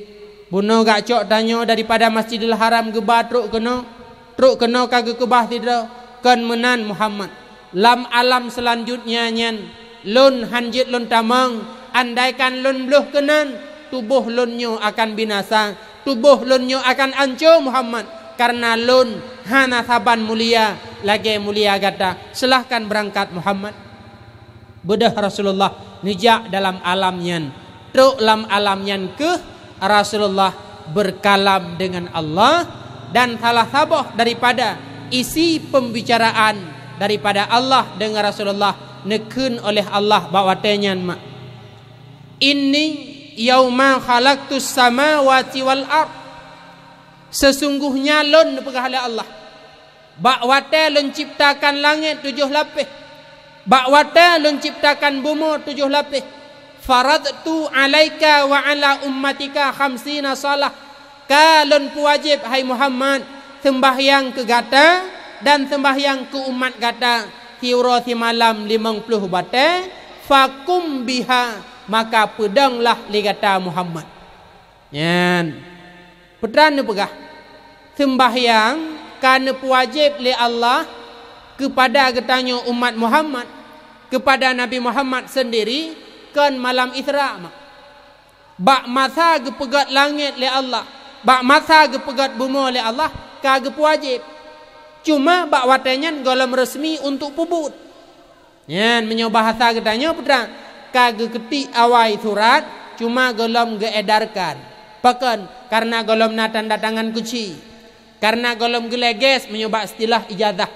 bunoe gak cok tanyoe daripada Masjidil Haram geuba trok keunoe, trok keunoe ka geukeubah sidroe." "Kon meunan, Muhammad. Lam alam seulanjutnya nyan, lôn hán jeuet lôn tamong, andaikan lôn bloh keunan, tuboh lôn nyoe akan binasa, tuboh lôn nyoe akan anco, Muhammad, kareuna lôn hana saban mulia lagée mulia gata. Seulahkan beurangkat, Muhammad." Beudôh Rasulullah neujak dalam alam nyan. Trok lam alam nyan kheueh Rasulullah beurkalam deungon Allah, dan salah saboh daripada isi peumbicaraan daripada Allah deungon Rasulullah neukheun oleh Allah bak watée nyan, mak, "Inni yauma khalaqtus samawati wal ard." Seusungguhnya lôn, neupeugah lé Allah, bak watée lôn ciptakan langét tujoh lapéh, bak watée lôn ciptakan bumoe tujoh lapéh, "Faradtu alaika wa ala ummatika khamsina shalah." Ka lôn peuwajéb, hai Muhammad, seumbahyang keu gata dan seumbahyang keu umat gata siuroe simalam limong ploh batée, "Faqum biha," maka peudonglah lé gata Muhammad. Nyan, peue treuk neupeugah, seumbahyang ka neupeuwajéb lé Allah keupada geutanyoe umat Muhammad, keupada Nabi Muhammad seundiri, kon malam Isra mak. Bak masa geupeugét langét lé Allah, bak masa geupeugét bumoe lé Allah, ka geupeuwajéb. Cuma bak watée nyan gohlom reusmi untuk peubuet. Nyan, meunyoe bahasa geutanyoe peue treuk, ka geukeutik awai surat, cuma gohlom geuedarkan. Pakon? Kareuna gohlom na tanda tangan kunci. Kareuna gohlom geuleges meunyoe bak istilah ijazah.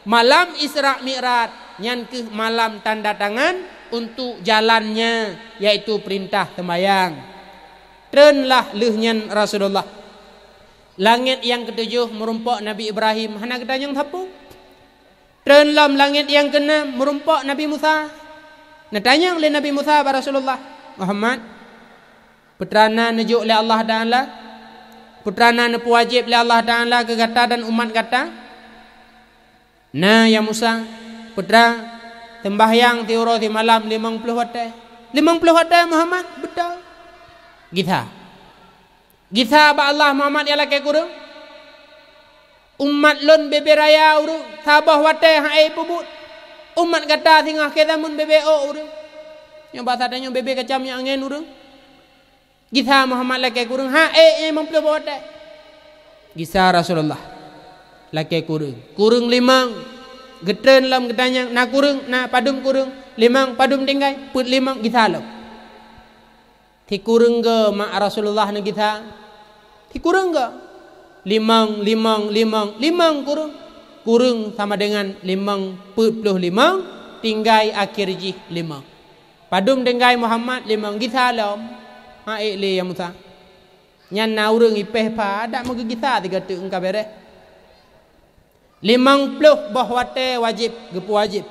Malam Isra Mi'raj nyan kheueh malam tanda tangan untuk jalannya, yaitu peurintah seumbahyang. Treunlah lheueh nyan Rasulullah. Langét nyang keutujoh meurumpok Nabi Ibrahim, hana geutanyong sapeue. Treun lom langét nyang keunam meurumpok Nabi Musa. Neutanyong lé Nabi Musa bak Rasulullah, "Muhammad, peue treuk na neujok lé Allah Taala? Peue treuk na neupeuwajéb lé Allah Taala keu gata dan umat gata?" "Na, ya Musa, peue treuk, seumbahyang siuroe simalam limong ploh watée." "Limong ploh watée, Muhammad?" "Beutôi." "Gisa." "Gisa bak Allah Muhammad nyang lakée kureueng? Umat lôn bebe raya ureuëng, saboh watée han ék peubuet. Umat gata singoh akhé zamon bebe ôk ureuëng. Nyoe bak satanyoe bebe kacam nyang angén ureuëng. Gisa Muhammad lakée kureueng, han ék limong ploh watée." Gisa Rasulullah lakée kureueng. Kureueng limong. Geutreun lom geutanyong, "Na kureueng, na padum kureueng?" "Limong." "Padum tinggai?" "Peuet limong." Gisa lom. Sikureueng goe mak Rasulullah neugisa. Sikureueng goe. Limong, limong, limong, limong kureueng. Kureueng sama dengan limong peuet ploh limong, tinggai akhé jih limong. Padum tinggai Muhammad? Limong. Gisa lom. Han ék lé ya Musa. Nyan na ureuëng ipéh padat meugeugisa sigoe teuk ka béréh. Limong ploh boh watée wajéb geupeuwajéb.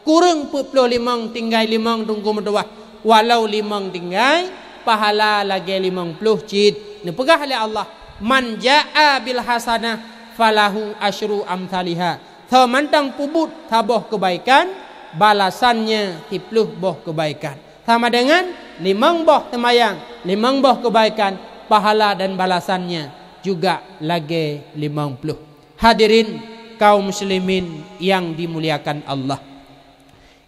Kureueng peuet ploh limong tinggai limong teungku meutuwah. Walau limong tinggai, pahala lagée limong ploh cit. Neupeugah lé Allah, "Man jaa bil hasanah falahu asyru amsaliha." Soe mantong peubuet saboh keubaikan, balasannya siploh boh keubaikan. Sama dengan limong boh seumayang, limong boh keubaikan, pahala dan balasannya juga lagée limong ploh. Hadirin kaum muslimin yang dimuliakan Allah.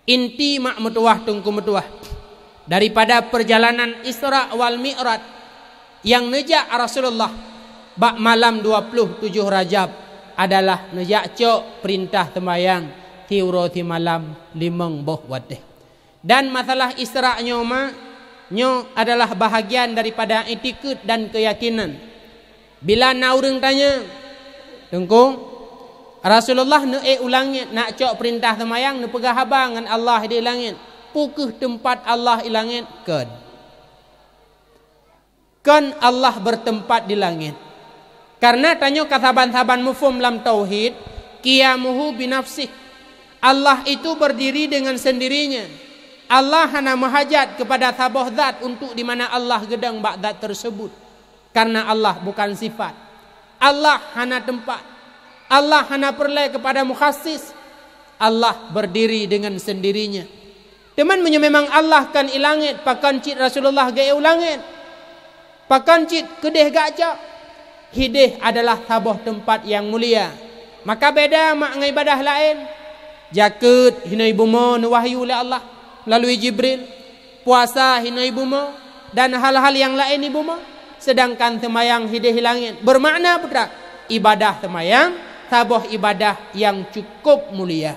Inti mak meutuwah teungku meutuwah daripada peurjalanan Isra wal Mi'raj nyang neujak Rasulullah bak malam dua ploh tujoh Rajab adalah neujak cok peurintah seumayang siuroe simalam limong boh watée. Dan masalah Isra nyoe mak, nyoe adalah bahagian daripada itikeuet dan keuyakinan. Bila na ureuëng tanyong, "Teungku, Rasulullah neuék u langét nak cok peurintah seumayang, neupeugah haba ngon Allah di langét, peu kheueh teumpat Allah i langét?" Kon. Kon Allah bertempat di langét. Karena tanyoe ka saban-saban muphom lam tauhid, qiyamuhu binafsih. Allah itu berdiri dengan sendirinya. Allah hana meuhajat kepada saboh zat untuk di mana Allah geudong bak zat tersebut. Karena Allah bukan sifat. Allah hana teumpat. Allah hana peureulée kepada mukhassis. Allah berdiri dengan sendirinya. Teuma meunyoe memang Allah kon i langét, pakon cit Rasulullah geuék u langét? Pakon cit keudeh geucok? Hideh adalah saboh teumpat nyang mulia. Maka beda mak ngon ibadah laén. Jakeuet hinoe bumoe neuwahyu lé Allah melalui Jibril. Puasa hinoe bumoe dan hal-hal nyang laén i bumoe, seudangkan seumayang hideh i langét. Beumakna peue treuk? Ibadah seumayang saboh ibadah nyang cukup mulia.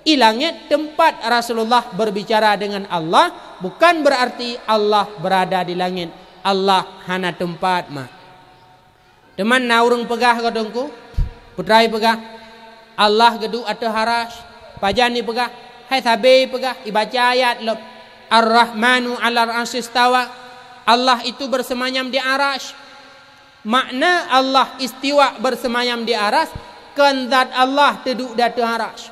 I langét teumpat Rasulullah berbicara dengan Allah, bukan berarti Allah berada di langét. Allah hana teumpat mak. Teuma na ureuëng peugah, ka teungku, peue treuk ipeugah, "Allah geuduek ateueh Arasy." Pajan ipeugah? Hai sabe ipeugah, ibaca ayat lom, "Ar-Rahmanu 'alal 'arsy istawa." Allah itu bersemayam di Arasy. Makna Allah istiwa, bersemayam di Arasy, kon zat Allah teuduek di ateueh Arasy.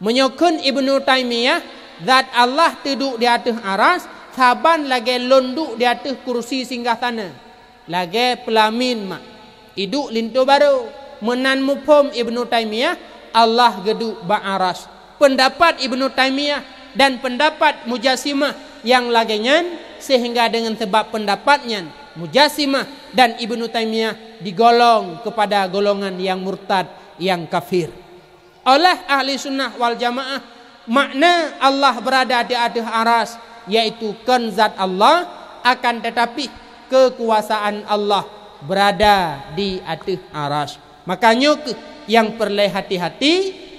Meunyoe kheun Ibnu Taimiyah, zat Allah teuduek di ateueh Arasy saban lagée lôn duek di ateueh kursi singgah sana, lagée peulamin mak. Iduek linto barô. Meunan muphom Ibnu Taimiyah, Allah geuduek bak Arasy. Peundapat Ibnu Taimiyah dan peundapat Mujassimah nyang lagée nyan, sehingga deungon sabab peundapat nyan, Mujassimah dan Ibnu Taimiyah digolong keupada golongan nyang murtad, nyang kafir. Oleh ahli sunnah wal jamaah, makna Allah beurada di ateueh aras, yaitu kon zat Allah, akan teutapi keukuasaan Allah beurada di ateueh aras. Maka nyoe kheueh nyang peureulée hati-hati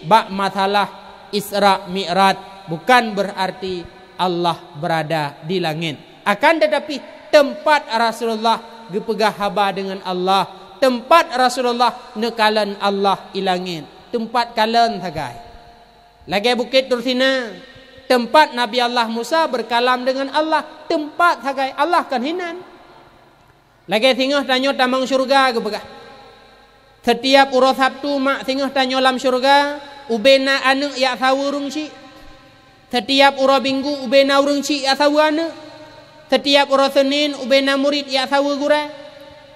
bak masalah Isra Mi'raj, bukan beurarti Allah beurada di langét. Akan teutapi, teumpat Rasulullah geupeugah haba deungon Allah, teumpat Rasulullah neukalon Allah i langét, teumpat kalon sagai. Lagée Bukét Tursina, teumpat Nabi Allah Musa beukalam deungon Allah, teumpat sagai, Allah kon hinan. Lagée singoh tanyoe tamong syeuruga geupeugah, "Seutiab uroe Sabtu mak singoh tanyoe lam syeuruga, ubé na aneuëk jak saweue ureuëng chik. Seutiab uroe Minggu ubé na ureuëng chik jak saweue aneuëk. Seutiab uroe Seunin ubé na murit jak saweue gurée.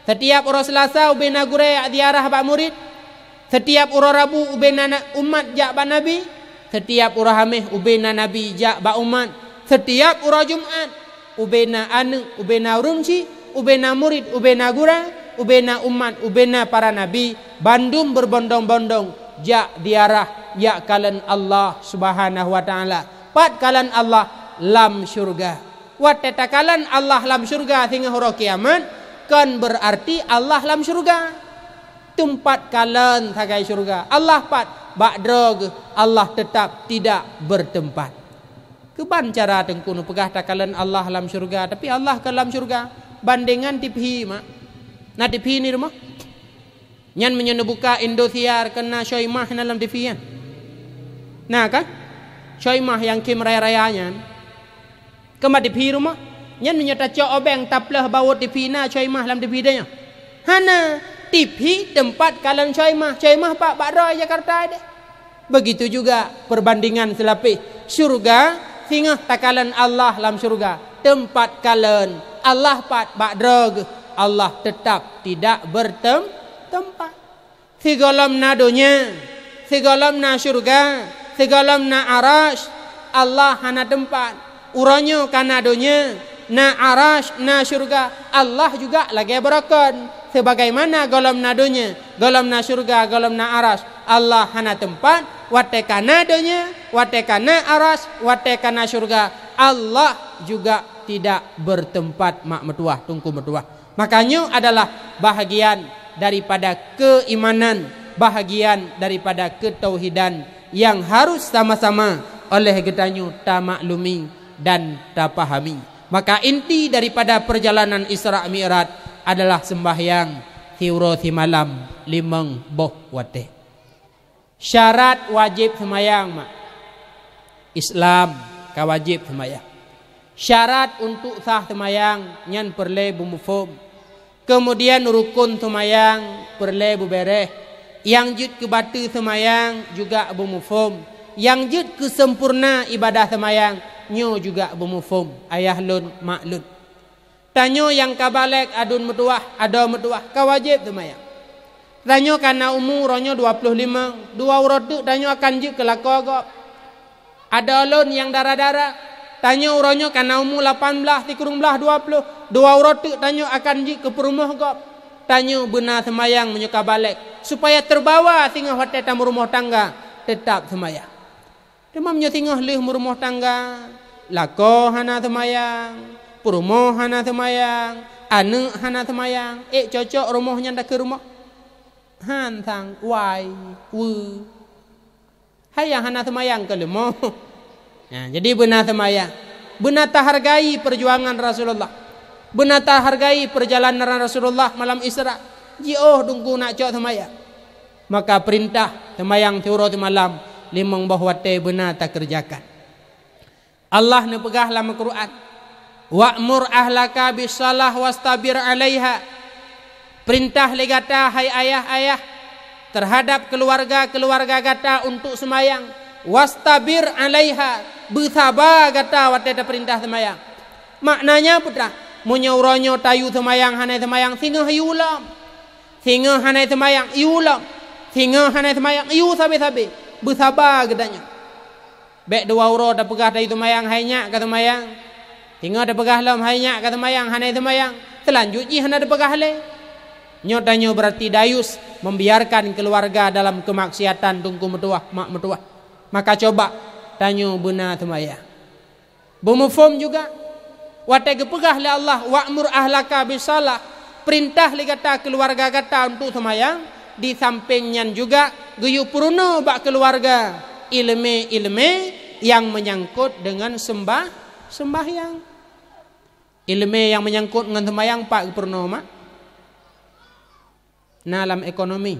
Seutiab uroe Seulasa ubé na gurée jak ziarah bak murit. Seutiab uroe Rabu ubé na, na umat jak bak Nabi. Seutiab uroe Haméh ubé na Nabi jak bak umat. Seutiab uroe Jumat ubé na aneuëk, ubé na ureuëng chik, ubé na murit, ubé na gurée, ubé na umat, ubé na para nabi, bandum beurbondong-bondong jak ziarah, jak kalon Allah Subhanahu wa Ta'ala." Pat kalon Allah? Lam syeuruga. Watée takalon Allah lam syeuruga singoh uroe kiamat, kon beurarti Allah lam syeuruga. Teumpat kalon sagai syeuruga. Allah pat? Bak droe geuh, Allah teutab tidak beuteumpat. Keuban cara Teungku neupeugah takalon Allah lam syeuruga, tapi Allah kon lam syeuruga? Bandengan TV mak. Na TV ni rumoh? Nyan meunyoe neubuka Indosiar, kon na Soimah na lam TV nyan. Na kan? Soimah nyang khém raya-raya nyan. Kon bak TV rumoh. Nyan meunyoe tacok obeng taplôh bawot TV, na Soimah lam TV tanyoe? Hana. TV teumpat kalon Soimah. Soimah pat? Bak droe Jakarta deh. Begitu juga perbandingan seulapéh. Syeuruga, singoh takalon Allah lam syeuruga, teumpat kalon. Allah pat? Bak droe geuh, Allah teutab tidak beuteum-, teumpat. Sigohlom na donya, sigohlom na syeuruga, sigohlom na aras, Allah hana teumpat. Uroe nyoe ka na donya, na aras, na syeuruga, Allah juga lagée beurokon. Sebagaimana gohlom na donya, gohlom na syeuruga, gohlom na aras, Allah hana teumpat. Watée ka na donya, watée ka na aras, watée ka na syeuruga, Allah juga tidak beuteumpat mak meutuwah, Teungku meutuwah. Maka nyoe adalah bahagian daripada keuimanan, bahagian daripada keutauhidan nyang harus sama-sama oleh geutanyoe tamaklumi dan tapahami. Maka inti daripada peurjalanan Isra Mi'raj adalah seumbahyang siuroe simalam limong boh watée. Syarat wajéb seumayang mak. Islam ka wajéb seumayang. Syarat untuk sah seumayang nyan peureulée beumuphom. Keumudian rukon seumayang peureulée beubéréh. Nyang jeuet keu bateue seumayang juga beumuphom. Nyang jeuet keu seumpurna ibadah seumayang nyoe juga beumuphom. Ayah lôn, mak lôn. Tanyoe nyang ka balek, aduen meutuwah, adoe meutuwah, ka wajéb seumayang. Tanyoe ka na umu uroe nyoe dua ploh limong, dua uroe teuk tanyoe akan jeuet keu lakoe gob. Adoe lôn nyang dara-dara, tanyoe uroe nyoe ka na umu lapan blaih sikureueng blaih dua ploh, dua uroe teuk tanyoe akan jeuet keu peurumoh gob. Tanyoe beuna seumayang meunyoe ka balek, supaya teubawa singoh watée tameurumoh tangga, teutab seumayang. Teuma meunyoe singoh lheueh meurumoh tangga, lakoe hana seumayang, peurumoh hana seumayang, aneuëk hana seumayang, ék cocok rumoh nyan takheun rumoh? Han sang, wai, weu. Hai nyang hana seumayang keu leumoh. Nah, jadi beuna seumayang. Beuna tahargai peujuangan Rasulullah. Beuna tahargai peurjalanan Rasulullah malam Isra. Jiôh Teungku nak cok seumayang. Maka peurintah seumayang siuroe simalam limong boh watée beuna takeureujakan. Allah neupeugah lam Al-Qur'an, "Wa'mur ahlaka bis-shalah wastabir 'alaiha." Peurintah lé gata, hai ayah-ayah, teuhadab keuluwarga-keuluwarga gata untuk seumayang. "Wastabir 'alaiha," beusaba gata watée tapeurintah seumayang. Maknanya peue teuh? Meunyoe uroe nyoe tayue seumayang hana seumayang, singoh yue lom. Singoh hana seumayang, yue lom. Singoh hana seumayang, yue sabe-sabe. Beusaba geutanyoe. Bék dua uroe tapeugah tayue seumayang, hai nyak ka seumayang. Singoh teupeugah lom, "Hai nyak ka seumayang," hana seumayang. Seulanjut jih hana teupeugah lé. Nyoe tanyoe berarti dayus, membiarkan keluarga dalam kemaksiatan, teungku meutuwah, mak meutuwah. Maka coba tanyoe beuna seumayang. Beumuphom juga, watée geupeugah lé Allah, "Wa'mur ahlaka bishalah," perintah lé gata keluarga gata untuk seumayang, di samping nyan juga geuyue peurunoe bak keluarga ileumé-ileumé nyang meunyangkot deungon seumbah-, seumbahyang. Ileumé nyang meunyangkot ngon seumayang pat geupeurunoe, mak? Na lam ekonomi,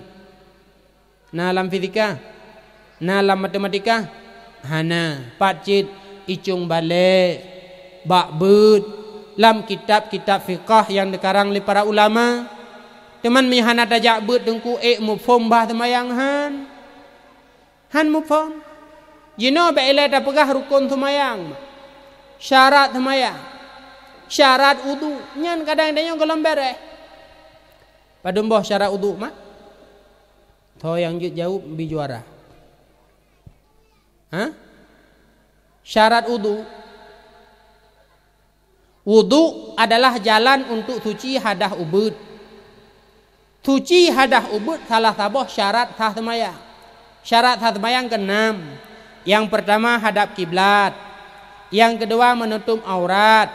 na lam fisika, na lam matematika? Hana. Pat cit? Icong balek, bak beuet, lam kitab-kitab fiqah nyang dikarang lé para ulama. Teuma meunyoe hana tajak beuet teungku, ék muphom bah seumayang han? Han muphom. Jinoe bék ilée tapeugah rukon seumayang, syarat seumayang, syarat udhu, nyan kadang tanyoe gohlom béréh. Padum boh syarat udhu, mak? Tho nyang jeuet jaweueb bi juara. Ha? Syarat udhu. Udhu adalah jalan untuk suci hadas ubeuet. Suci hadas ubeuet salah saboh syarat sah seumayang. Syarat sah seumayang keuenam. Nyang peurtama hadab kiblat. Nyang keudua menutup aurat.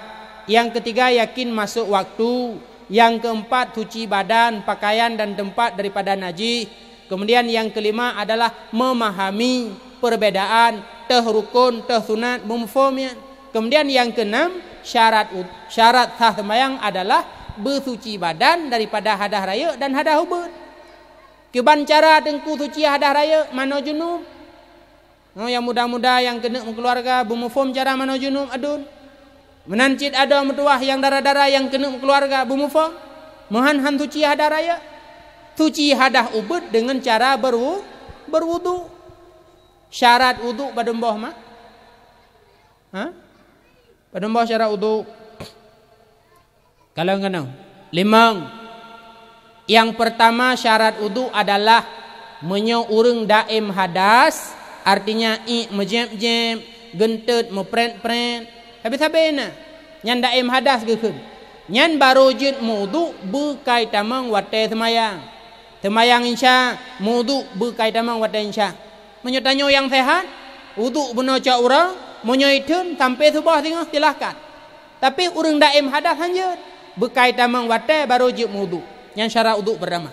Nyang keutiga yakin masôk waktu. Nyang keumpat suci badan, pakaian dan teumpat daripada najih. Kemudian nyang keulima adalah memahami perbedaan teuh rukon, teuh sunat, beumuphom nyan. Kemudian nyang keuenam, syarat ud-, syarat sah seumayang adalah beusuci badan daripada hadas rayeuk dan hadas ubeuet. Kiban cara teungku suci hadas rayeuk? Manoe junub. Nyoe nyang muda-muda nyang keuneuk meukeuluwarga, beumuphom cara manoe junub aduen. Meunan cit adoe meutuwah nyang dara-dara nyang keuneuk meukeuluwarga, beumuphom? Meuhan han suci hadas rayeuk? Suci hadas ubeuet deungon cara berwu-, berwudu. Syarat wudu padum boh, mak? Ha? Padum boh syarat wudu? Kalon keunoe. Limong. Nyang peurtama syarat udhu adalah meunyoe ureuëng daém hadas, artinya iék meujéb-jéb, geunteut meuprét-prét, habéh-habéh na, nyan daém hadas geukheun. Nyan barô jeuet meuudhu beukai tamong watée seumayang. Seumayang Isya, meuudhu beukai tamong watée Isya. Meunyoe tanyoe nyang seuhat, udhu bunoe cok uroe, meunyoe itheun sampoe suboh singoh, silahkan. Tapi ureuëng daém hadas hanjeuet, beukai tamong watée barô jeuet meuudhu. Nyan syarat udhu peurtama.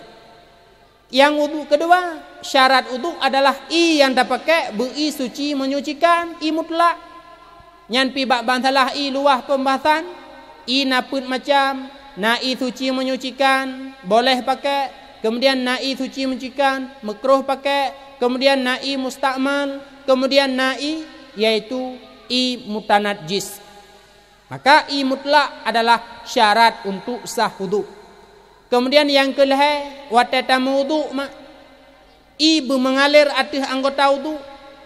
Nyang udhu keudua, syarat udhu adalah ié nyang tapakék beu ié suci menyucikan, ié mutlak. Nyan pih bak bansalah ié luwah peumbahasan, ié na peuet macam, na ié suci menyucikan, boleh pakék, kemudian na ié suci menyucikan, meukruh pakék, kemudian na ié mustakmal, kemudian na ié, yaitu ié mutanajis. Maka ié mutlak adalah syarat untuk sah udhu. Kemudian nyang keulhée, watée tameuudhu mak, ié beumeungalir ateueh anggota udhu,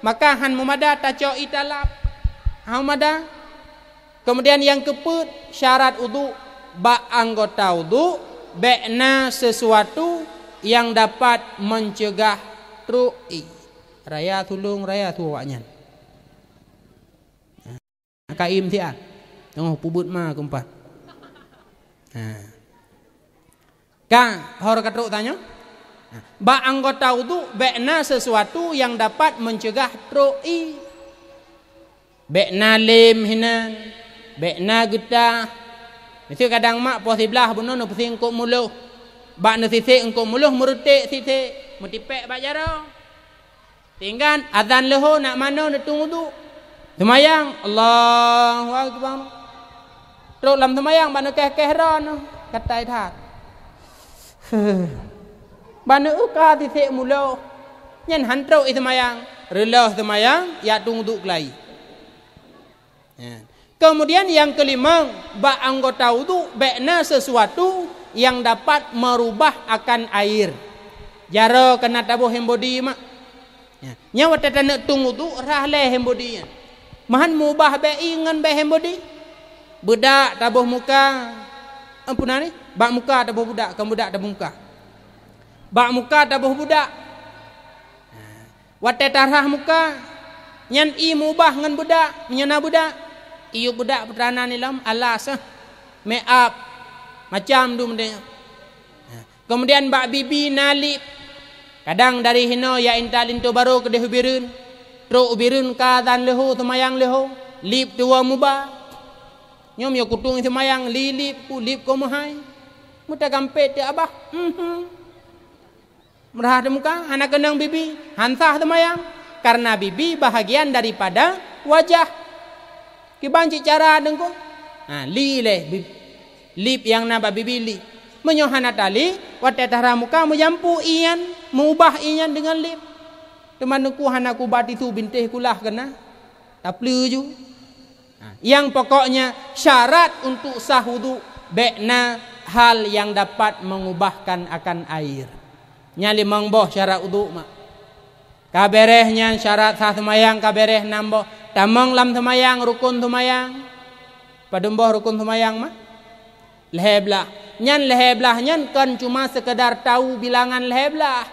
maka han meumada tacok ié talap. Han meumada. Kemudian nyang keupeuet, syarat udhu, bak anggota udhu bék na sesuatu nyang dapat meuncegah trok ié. Raya tulông, raya su awaknyan. Ka ié meusiat. Teungoh peubuet ma keumpat. Ha. Ka, ho ka trok tanyoe? Ha. Bak anggota udhu bék na sesuatu nyang dapat meuncegah trok ié. Bék na lem hinan, bék na geutah. Miseue kadang mak poh siblaih bunoe neupeusieng eungkôt muloh. Bak neusisek eungkôt muloh, meuruték sisek, meutipék bak jaroe. Tinggai azan leuhô, nak manoe neutueng udhu. Seumayang, Allahu Akbar. Trok lam seumayang, bak neukéh-kéh droe, katai that. Bak neueuka sisek muloh. Nyan han trok ié seumayang. Reuloh seumayang, jak tueng udhu keulayi. Ya. Kemudian nyang keulimong, bak anggota udhu bék na sesuatu nyang dapat meurubah akan air. Jaroe ka na taboh hand body mak. Ya. Nyan watée taneuk tueng udhu rhah lé hand body nyan. Meuhan meuubah bée ié ngon bée hand body. Beudak taboh muka. Ampunani, bak muka taboh beudak, kon beudak taboh muka. Bak muka taboh beudak. Watée tarhah muka, nyan ié meuubah ngon beudak, meunyoe na beudak. Iyup budak peutranan ilom, alas, eh, make up, macam dum deh. Keumudian bak bibi na lip. Kadang dari hinoe ya intat linto barô keudeh u Bireuen. Trok u Bireuen ka azan leuhô, seumayang leuhô, lip tuwoe muba. Nyoe meunyoe kutueng seumayang, li lip ku, lip keu meuhai. Meutagampét teuk abah. Mhm. Meurah di muka, hana keunong bibi, han sah seumayang. Karena bibi bahagian daripada wajah. Kiban cit cara deungku? Ha, li lé bi-, lip nyang na bak bibi li. Meunyoe hana tali, watée tara muka meujampu ié nyan, meubah ié nyan deungon lip. Teuma deungku hana kuba tisu bintéh kulah keunan. Tapeuleuju. Ha, nyang pokoknya syarat untuk sah wudu bék na hal yang dapat mengubahkan akan air. Nyan limong boh syarat wudu mak. Ka béréh nyan syarat sah seumayang ka béréh nam boh. Tamong lam seumayang rukon seumayang. Padum boh rukon seumayang mak? Lhée blaih. Nyan lhée blaih nyan kon cuma sekedar tahu bilangan lhée blaih.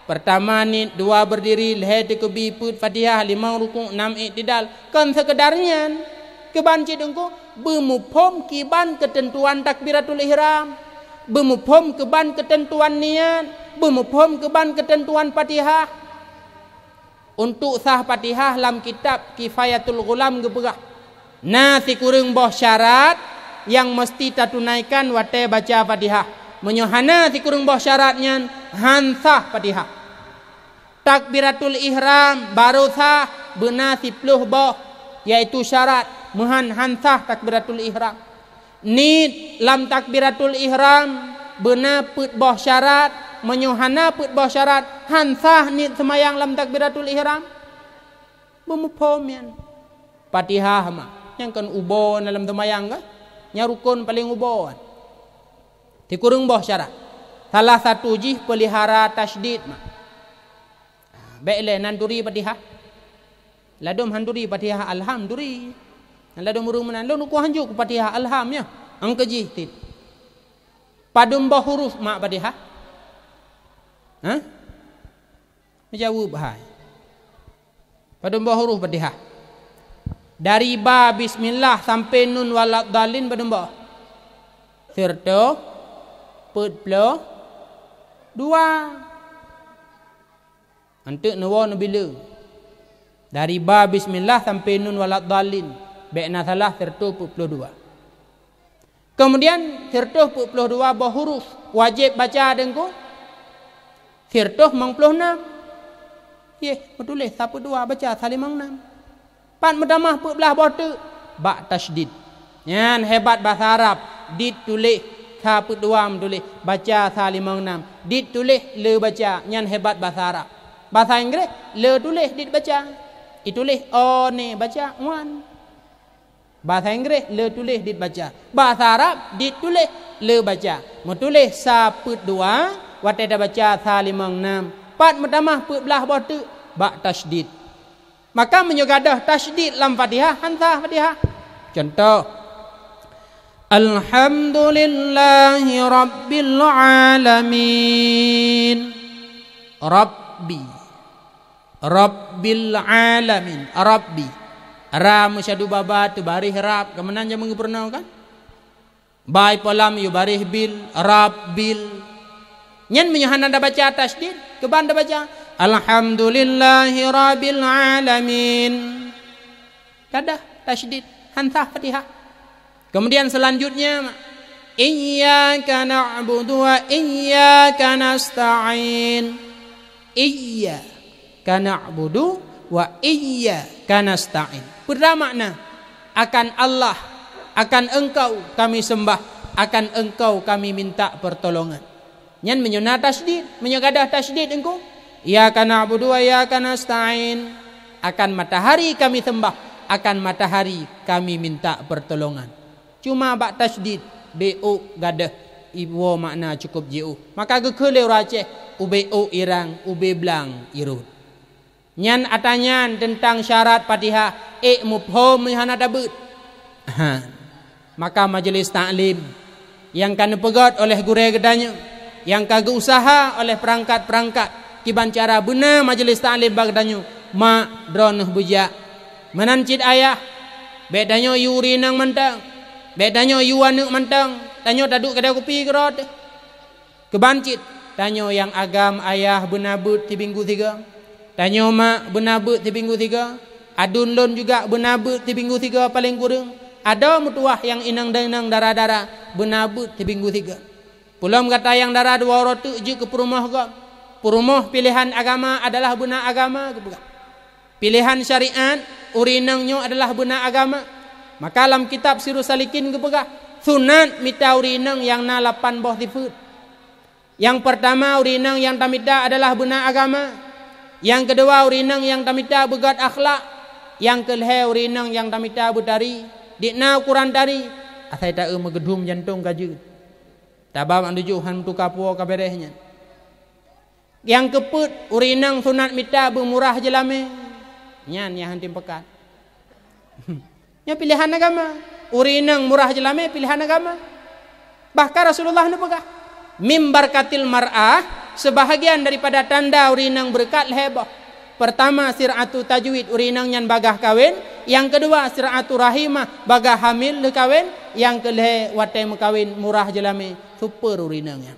Pertama niet, dua berdiri, lhée teukeubie, peuet Fatihah, limong rukuk, nam iktidal. Kon sekedar nyan. Kiban cit deungku, beumuphom kiban keuteuntuan takbiratul ihram. Beumuphom kiban keuteuntuan niet, beumuphom kiban keuteuntuan Fatihah. Untuk sah Fatihah lam kitab Kifayatul Ghulam geupeugah, na sikureueng boh syarat nyang meuseuti tatunaikan watée baca Fatihah. Meunyoe hana sikureueng boh syarat nyan, han sah Fatihah. Takbiratul ihram barô sah beuna siplôh boh, yaitu syarat, meuhan han sah takbiratul ihram. Niet lam takbiratul ihram beuna peuet boh syarat, meunyoe hana peuet boh syarat, han sah niet seumayang lam takbiratul ihram. Beumuphom nyan. Fatihah mak, nyang kon ubeut dalam seumayang kah? Nyang rukon paleng ubeut. Sikureueng boh syarat. Salah satu jih peulihara tasydid mak. Bék lé nan turi Fatihah. Ladôm han turi Fatihah, alham turi. Ladôm ureuëng meunan, lôn ukoe hanjeuet keu Fatihah, alham nyan. Angka jih cit. Padum boh huruf mak Fatihah? Hah? Meujaweueb hai. Padum boh huruf Fatihah? Dari ba bismillah sampai nun waladhdallin padum boh? Siratoh peuet ploh dua. Anteuk neuwoe neubileueng. Dari ba bismillah sampai nun waladhdallin, bék na salah, siratoh peuet ploh dua. Keumudian, siratoh peuet ploh dua boh huruf wajéb baca deungku? Siratoh limong ploh nam. Yeh, meutuléh sa peuet dua baca sa limong nam. Pat meutamah peuet blaih boh teuk bak tasydid. Nyan hebat basa Arab, did tuléh sa peuet dua meutuléh, baca sa limong nam. Did tuléh le baca, nyan hebat basa Arab. Basa Inggréh le tuléh did baca. Ituléh o ne baca one. Basa Inggréh le tuléh did baca. Basa Arab did tuléh le baca. Meutuléh sa peuet dua watée tabaca sa limong nam. Pat meutamah peuet blaih boh teuk bak tasydid. Maka meunyoe gadôh tasydid lam Fatihah, han sah Fatihah. Contoh, Alhamdulillahi Rabbil Alamin. Rabbi. Rabbil Alamin. Rabbi. Ra meusyadu baba teubaréh rab. Keumeunan jameun geupeurunoe kan? Bai polam yue baréh bil, Rabbil. Nyan meunyoe hana tabaca tasydid, keuban tabaca, Alhamdulillahi Rabbil Alamin. Tadah tasydid, han sah Fatihah. Kemudian selanjutnya, Iyyaka na'budu wa iyyaka nasta'in. Iyyaka na'budu wa iyyaka nasta'in. Peue makna, akan Allah, akan Engkau kami sembah, akan Engkau kami minta pertolongan. Nyan meunyoe na tasydid, meunyoe gadôh tasydid engku, Iyyaka na'budu wa iyyaka nasta'in. Akan matahari kami sembah, akan matahari kami minta pertolongan. Cuma bak tasydid, B O gadôh, iwoe makna cukup jiôh. Maka geukheun lé ureuëng Aceh, ubé O irang, ubé blang irot. Nyan ata nyan teuntang syarat Fatihah, ék muphom hana tabeuet. Ha. Maka majeulis taklim nyang ka neupeugét oleh gurée geutanyoe, nyang ka geuusaha oleh peurangkat-peurangkat, kiban cara beuna majeulis taklim bak geutanyoe, mak droeneuh beujak. Meunan cit ayah, Bék tanyoe yue ureueng inong mantong. Bék tanyoe yue aneuëk mantong. Tanyoe taduek keudè kupi keudroe teuh. Keuban cit, tanyoe nyang agam ayah beuna beuet sibinggu sigoe. Tanyoe mak beuna beuet sibinggu sigoe. Aduen lôn juga beuna beuet sibinggu sigoe paleng kureueng. Adoe meutuwah nyang inong deunong dara-dara beuna beuet sibinggu sigoe. Peulom gata nyang dara dua uroe teuk jeuet keu peurumoh gob. Peurumoh piléhan agama adalah beuna agama geupeugah. Piléhan syariat ureueng inong nyoe adalah beuna agama. Maka lam kitab Sirus Salikin geupeugah, sunat mita ureueng inong nyang na lapan boh sifeuet. Nyang peurtama, ureueng inong nyang tamita adalah beuna agama. Nyang keudua, ureueng inong nyang tamita beugét akhlak. Nyang keulhée, ureueng inong nyang tamita beutari. Dikna ukuran tari, asai taeu meugeudum jantong ka jeuet. Taba mak tujoh han meutuka puwoe ka béréh nyan. Nyang keupeuet, ureueng inong sunat mita beumurah jeulamé. Nyan nyang han tem peukat. Nyoe piléhan agama. Ureueng inong murah jeulamé piléhan agama. Bahkan Rasulullah neupeugah, "Mim barkatil mar'ah," sebahagian daripada tanda ureueng inong beureukat lhée boh. Peurtama, sir'atu tajwid, ureueng inong nyan bagaih kawen. Nyang keudua, sir'atu rahimah, bagaih hamil lheueh kawen. Nyang keulhée, watée meukawen murah jeulamé, super ureueng inong nyan.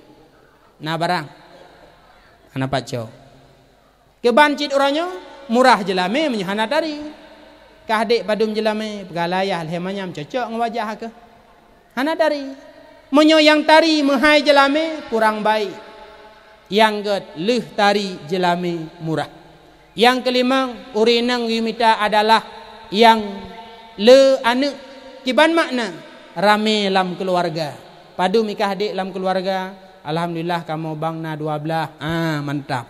Na barang. Hana paco. Keuban cit uroe nyoe, murah jeulamé meunyoe hana tari. Kah dék padum jeulamé, peugah lé ayah lhée manyam cocok ngon wajah keuh. Hana tari. Meunyoe nyang tari meuhai jeulamé, kurang baik. Nyang gét lheueh tari jeulamé murah. Nyang keulimong, ureueng inong geumita adalah nyang le aneuëk. Kiban makna, ramé lam keuluwarga. Padum i kah dék lam keuluwarga, alhamdulillah kamoe bang na dua blaih. Ah, mantap.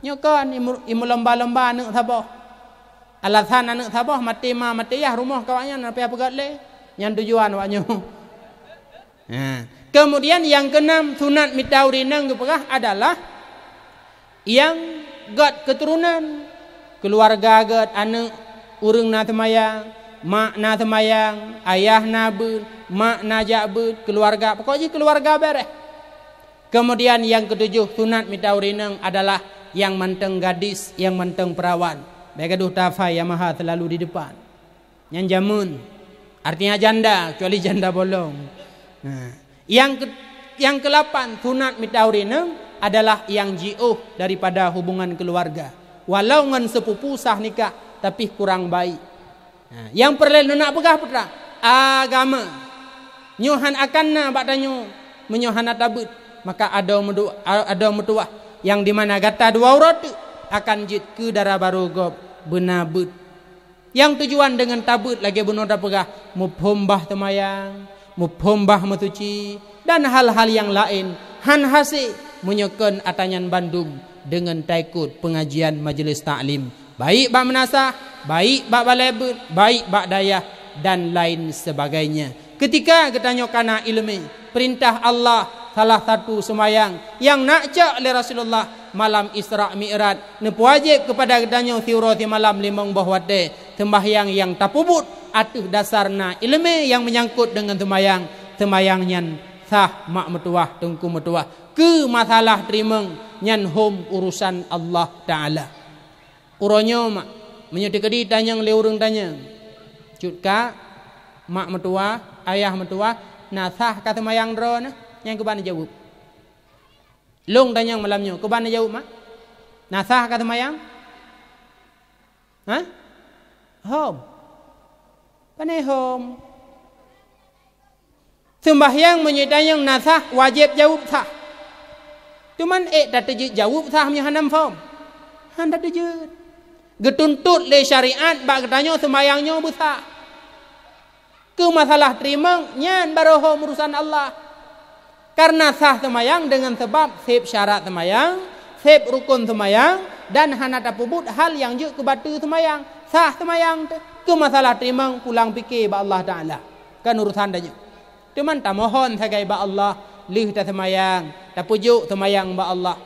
Nyoe kon imu-, imeulomba-lomba aneuëk saboh. Alasan aneuëk saboh maté ma maté yah, rumoh kawak nyan hana payah peugét lé. Nyan tujuan awak nyoe. Ha. Keumudian nyang keunam, sunat mita ureueng inong geupeugah adalah nyang gét keuturonan. Keuluwarga gét, aneuëk, ureueng na seumayang, mak na seumayang, ayah na beuet, mak na jak beuet, keuluwarga, pokok jih keuluwarga béréh. Keumudian nyang keutujoh, sunat mita ureueng inong adalah nyang mantong gadis, nyang mantong peurawan. Bék gadoh tafai nyang maha seulalu di depan. Nyan jameun. Artinya janda, kecuali janda bolong. Nah, nyang ke-, nyang keulapan, sunat mita ureueng inong adalah nyang jiôh daripada hubungan keuluwarga. Walau ngon seupupu sah nikah, tapi kurang baik. Ha, nyang peureulée neunak peugah peue teuma? Agama. Nyoe han akan na bak tanyoe meunyoe hana tabeuet, maka adoe meudu-, a-, adoe meutuwah nyang dimana gata dua uroe teuk akan jeuet keu dara barô gob beuna beuet. Nyang tujuan deungon tabeuet lagée bunoe tapeugah, muphom bah teumayang, muphom bah meusuci, dan hal-hal nyang laén, han hase meunyoe kon ata nyan bandum deungon taikot peungajian majeulih taklim. Baik bak meunasah, baik bak balée beuet, baik bak dayah, dan lain sebagainya. Keutika geutanyoe kana iéleumé, peurintah Allah, salah satu seumayang nyang neuk cok lé Rasulullah malam Isra Mi'raj, neupeuwajéb keupada geutanyoe siuroe simalam limong boh watée seumbahyang nyang tapeubuet ateueh dasar na iéleumé nyang meunyangkot deungon seumayang. Seumayang nyan sah mak meutuwah, teungku meutuwah. Keu masalah teurimong nyan hom urosan Allah Taala. Uroe nyoe mak, meunyoe teukeudi tanyong lé ureuëng tanyong, cut ka, mak meutuwah, ayah meutuwah, na sah ka seumayang droeneuh? Nyan keuban jaweueb. Lôn tanyong malam nyoe, keuban jaweueb mak? Na sah ka seumayang? Hah? Hom. Pane hom. Seumbahyang meunyoe tanyong na sah, wajéb jaweueb sah. Cuman ék tateujeuet jaweueb sah meunyoe hana muphom? Han tateujeuet. Geutuntot lé syariat bak geutanyoe seumbahyang nyoe beusah. Keu masalah teurimong, nyan barô hom urosan Allah. Kareuna sah seumayang deungon sabab seb syarat seumayang, seb rukon seumayang, dan hana tapeubuet hal nyang jeuet keu bateue seumayang. Sah seumayang teuh. Keu masalah teurimong, pulang pike bak Allah Taala. Kon urosan tanyoe. Teuma tamohon sagai bak Allah, lheueh taseumayang, tapeujok seumayang bak Allah.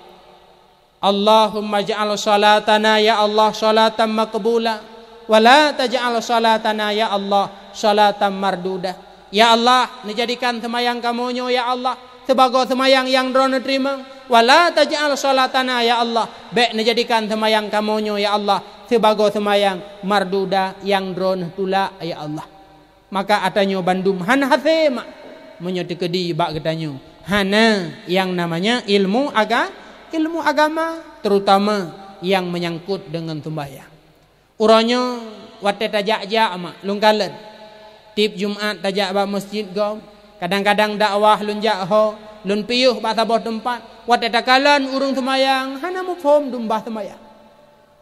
Allahumma ij'al shalatana, ya Allah, shalatan maqbula, wa la taj'al shalatana, ya Allah, shalatan marduda. Ya Allah, neujadikan seumayang kamoe nyoe, ya Allah, sibagoe seumayang nyang Droeneuh teurimong. Wa la taj'al shalatana, ya Allah, bék neujadikan seumayang kamoe nyoe, ya Allah, sibagoe seumayang marduda nyang Droeneuh tulak, ya Allah. Maka ata nyoe bandum hana hasé mak meunyoe teukeudi bak geutanyoe hana nyang namanya ilmu aga-, ilmu agama, terutama nyang menyangkut deungon seumbahyang. Uroe nyoe watée tajak-jak mak lôn kalon, tieb Jumat tajak bak meuseujid gob, kadang-kadang dakwah lôn jak ho, lôn piôh bak saboh teumpat, watée takalon ureuëng seumayang hana muphom dum bah seumayang.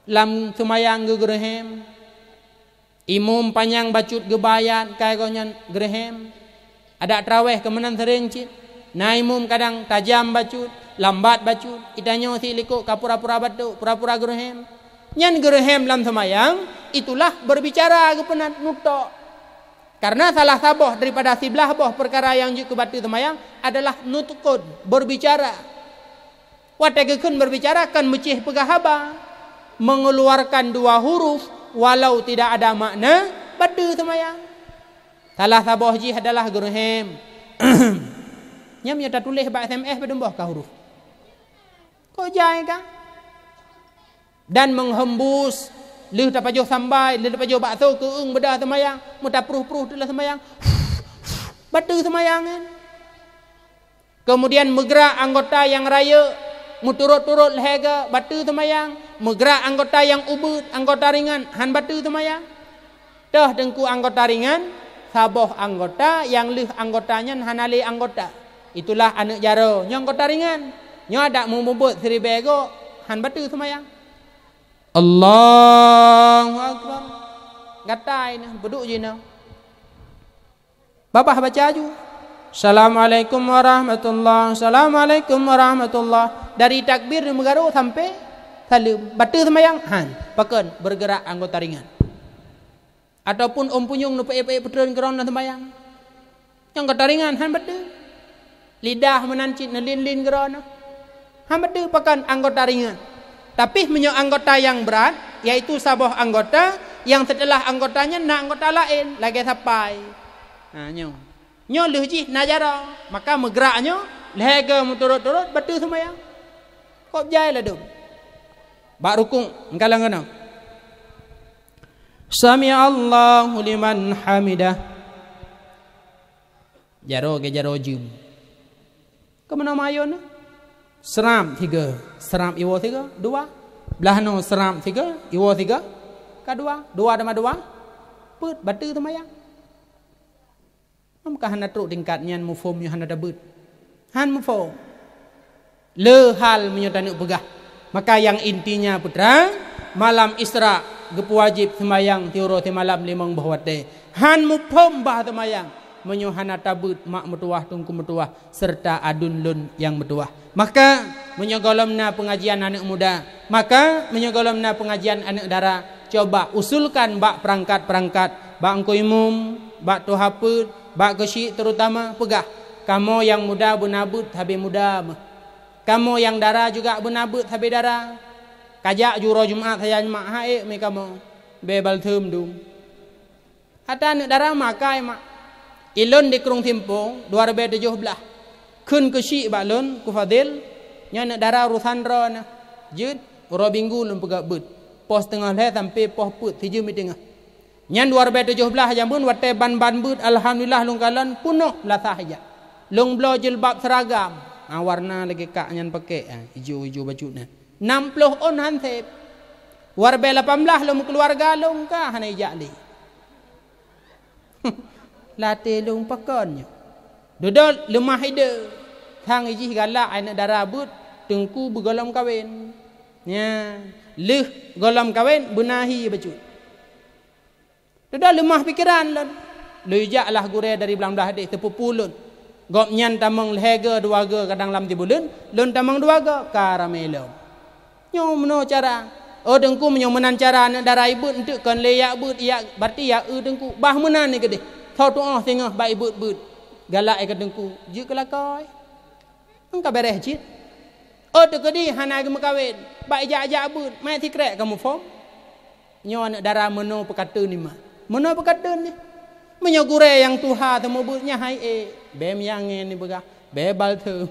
Lam seumayang geugeureuhem, imum panyang bacut geubayat kai gobnyan geureuhem. Adak traweh keuh meunan seuréng cit. Na imum kadang tajam bacut, lambat bacut, itanyoe silikok ka pura-pura batuk, pura-pura geureuhem. Nyan geureuhem lam seumayang, itulah berbicara geupeunan nutok. Karena salah saboh daripada siblah boh peukara nyang jeuet keu bateue seumayang adalah nutukon, berbicara. Watée geukheun berbicara kan meucéh peugah haba, mengeluarkan dua huruf walau tidak ada makna, bateue seumayang. Salah saboh jih adalah geureuhem. Nyan meunyoe tatuléh bak S M S padum boh ka huruf. Kok jai ka? Dan menghembus, lheueh tapajoh sambai, lheueh tapajoh bakso keu ung beuda seumayang, meutapruh-pruh teulheueh seumayang. Bateue seumayang kan? Keumudian meugrak anggota nyang rayeuk meuturot-turot lhée goe, bateue seumayang. Meugrak anggota nyang ubeuet, anggota ringan, han bateue seumayang. Toh teungku anggota ringan, saboh anggota nyang lheueh anggota nyan hana lé anggota. Itulah aneuëk jaroe, nyoe anggota ringan. Nyoe adak meumubuet siribée goe, han bateue seumayang. Allahu Akbar. Gatai nyoe, beuduek jinoe. Babah baca aju. Assalamualaikum warahmatullah. Assalamualaikum warahmatullah. Dari takbir di meugaro sampai saleuem. Bateue seumayang? Han. Pakon? Bergerak anggota ringan. Ataupun ôn punyueng neupeuék-peuék peutreun keu droeneuh seumayang. Nyang anggota ringan, han bateue. Lidah meunan cit neulin-lin keu droeneuh. Han bateue pakon anggota ringan. Tapi meunyoe anggota nyang brat, yaitu saboh anggota, nyang seuteulah anggota nyan na anggota laén, lagée sapai. Ha, nyoe. Nyoe lheueh jih na jaroe, maka meugrak nyoe, lhée goe meuturot-turot, bateue seumayang. Kok jai ladom. Bak rukuk, meukalang keunoe. Sami'allahu liman hamidah. Jaroe geujaroe jeuem. Keumeunang mayôn na? Seurab sigoe, seurab iwoe sigoe, dua. Blaih nyoe seurab sigoe, iwoe sigoe, ka dua. Dua tamah dua, peuet, bateue seumayang. Meunyoe ka hana trok tingkat nyan, muphom nyoe hana tabeuet. Han muphom. Le hal meunyoe taneuk peugah. Maka nyang intinya putra, malam Isra geupeuwajéb seumayang siuroe simalam limong boh watée. Han muphom bah seumayang meunyoe hana tabeuet mak meutuwah, teungku meutuwah, seureuta aduen lôn nyang meutuwah. Maka meunyoe gohlom na peungajian aneuëk muda, maka meunyoe gohlom na peungajian aneuëk dara, coba usulkan bak peurangkat-peurangkat, bak eungku imum, bak tuha peuet, bak keuchik terutama, peugah, kamoe nyang muda beuna beuet habéh muda meuh. Kamoe nyang dara juga beuna beuet habéh dara. Kajak ju uroe Jumat sajan mak, han ék mi kamoe. Bée balseuem dum. Ata aneuëk dara makai mak. Ilôn di Krueng Simpong dua ribée tujoh blaih. Kheun keuchik bak lôn, ku Fadil, nyoe aneuëk dara urosan droeneuh. Jeuet, uroe Minggu lôn peugét beuet. Poh siteungoh lhée sampoe poh peuet, sijeuem i teungoh. Nyan dua ribée tujoh blaih jameun watée ban-ban beuet, alhamdulillah, lôn kalon peunoh meulasah ija. Lôn bloe jilbab seuragam. Ha, warna lagée kak nyan pakék, ha, ijo-ijo bacut nyan. Nam ploh ôn han sép. Dua ribée lapan blaih lôn meukeuluwarga lôn ka hana ijak lé. Lam até lôn pakon nyoe. Dudoe leumah ideh. Sang ijih galak aneuëk dara beuet, teungku beugohlom kawen. Nya, lheueh gohlom kawen, beuna hi bacut. Dudoe leumah pikeran lôn. Lôn jak lah gurée dari blang blaih deh, sepupu lôn. Gobnyan tamong lhée goe, dua goe kadang lam sibuleuen, lôn tamong dua goe, ka ramé lom. Nyoe meunoe cara. Oh teungku, meunyoe meunan cara aneuëk dara ibeuet, eunteuk kon lé jak beuet, jak, berarti jak eu teungku. Bah meunan ni keudeh. Soe tuoh singoh bak ibeuet-beuet. Galak keu teungku, jeuet keu lakoe. Engka beres cit. Oh teukeudi hana geumeukawen, bak ijak-jak beuet, meuet sikrék kamoe phom. Nyoe aneuëk dara meunoe peukateun ni mak. Meunoe peukateun ni. Meunyoe gurée nyang tuha teumeubuet nyan hai ék, bée miyang ngen ni peugah, bée balseuem.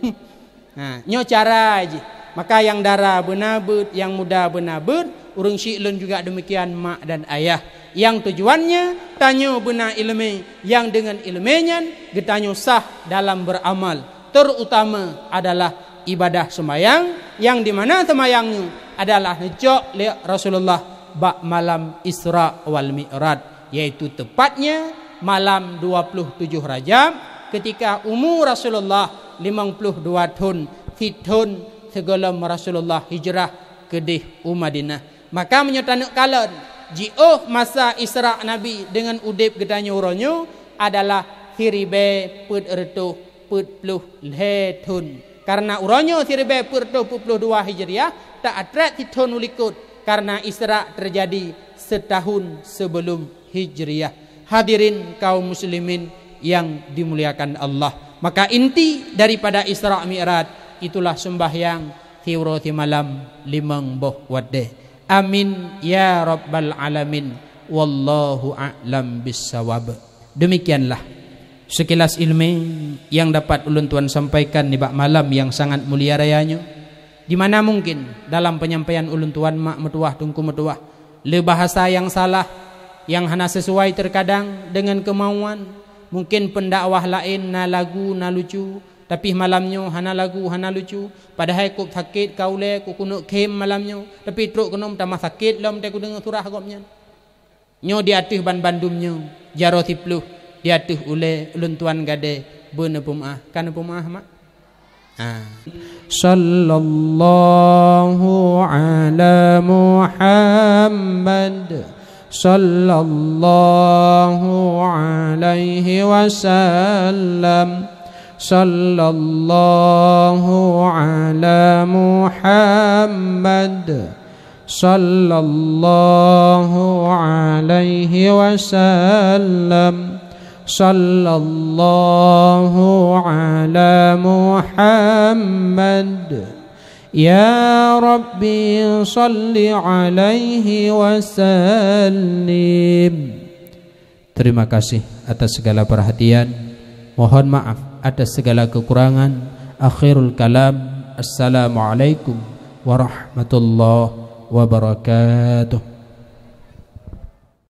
Ha, nyoe cara jih. Maka nyang dara beuna beuet, nyang muda beuna beuet, ureuëng chik lôn juga demikian mak dan ayah. Nyang tujuannya tanyoe beuna ileumé nyang deungon ileumé nyan geutanyoe sah dalam beuramal, terutama adalah ibadah seumayang, nyang di mana seumayang nyoe adalah neucok lé Rasulullah bak malam Isra wal Mi'raj, yaitu teupatnya malam dua puluh tujoh Rajab, keutika umu Rasulullah limong ploh dua thon, sithon sigohlom Rasulullah hijrah keudeh u Madinah. Maka meunyoe taneuk kalon, jiôh masa Isra Nabi deungon udeb geutanyoe uroe nyoe adalah siribée peuet reutôh peuet ploh lhée thon. Karna uroe nyoe siribée peuet reutôh peuet ploh dua Hijriah, ta-atret sithon u likot, karna Isra teujadi seutahun seubeulom Hijriah. Hadirin kaum muslimin nyang dimuliakan Allah, maka inti daripada Isra Mi'raj itulah seumbahyang siuroe simalam limong boh watée. Amin ya rabbal alamin. Wallahu a'lam bissawab. Demikianlah sekilas ilmu yang dapat ulôn tuan sampaikan nibak malam yang sangat mulia raya nyoe. Di mana mungkin dalam penyampaian ulôn tuan mak meutuwah teungku meutuwah le bahasa yang salah, yang hana sesuai terkadang dengan kemauan. Mungkin pendakwah laén na lagu, na lucu, tapi malam nyoe hana lagu, hana lucu. Padahai kôb sakét ka ulée, kôb keuneuk khém malam nyoe, tapi trok keunoe tamah sakét lom teuh kudeungoe surah gobnyan. Nyoe di ateueh ban bandum nyoe, jaroe siploh di ateueh ulée ulôn tuan gadée beuneupeumaáh. Ka neupeumaáh mak? Ah. Sallallahu ala Muhammad. Sallallahu alaihi wasallam. Sallallahu ala Muhammad. Sallallahu alaihi wasallam. Sallallahu ala Muhammad. Ya Rabbi, salli alaihi wasallim. Terima kasih atas segala perhatian. Mohon maaf atas segala kekurangan. Akhirul kalam. Assalamualaikum warahmatullahi wabarakatuh.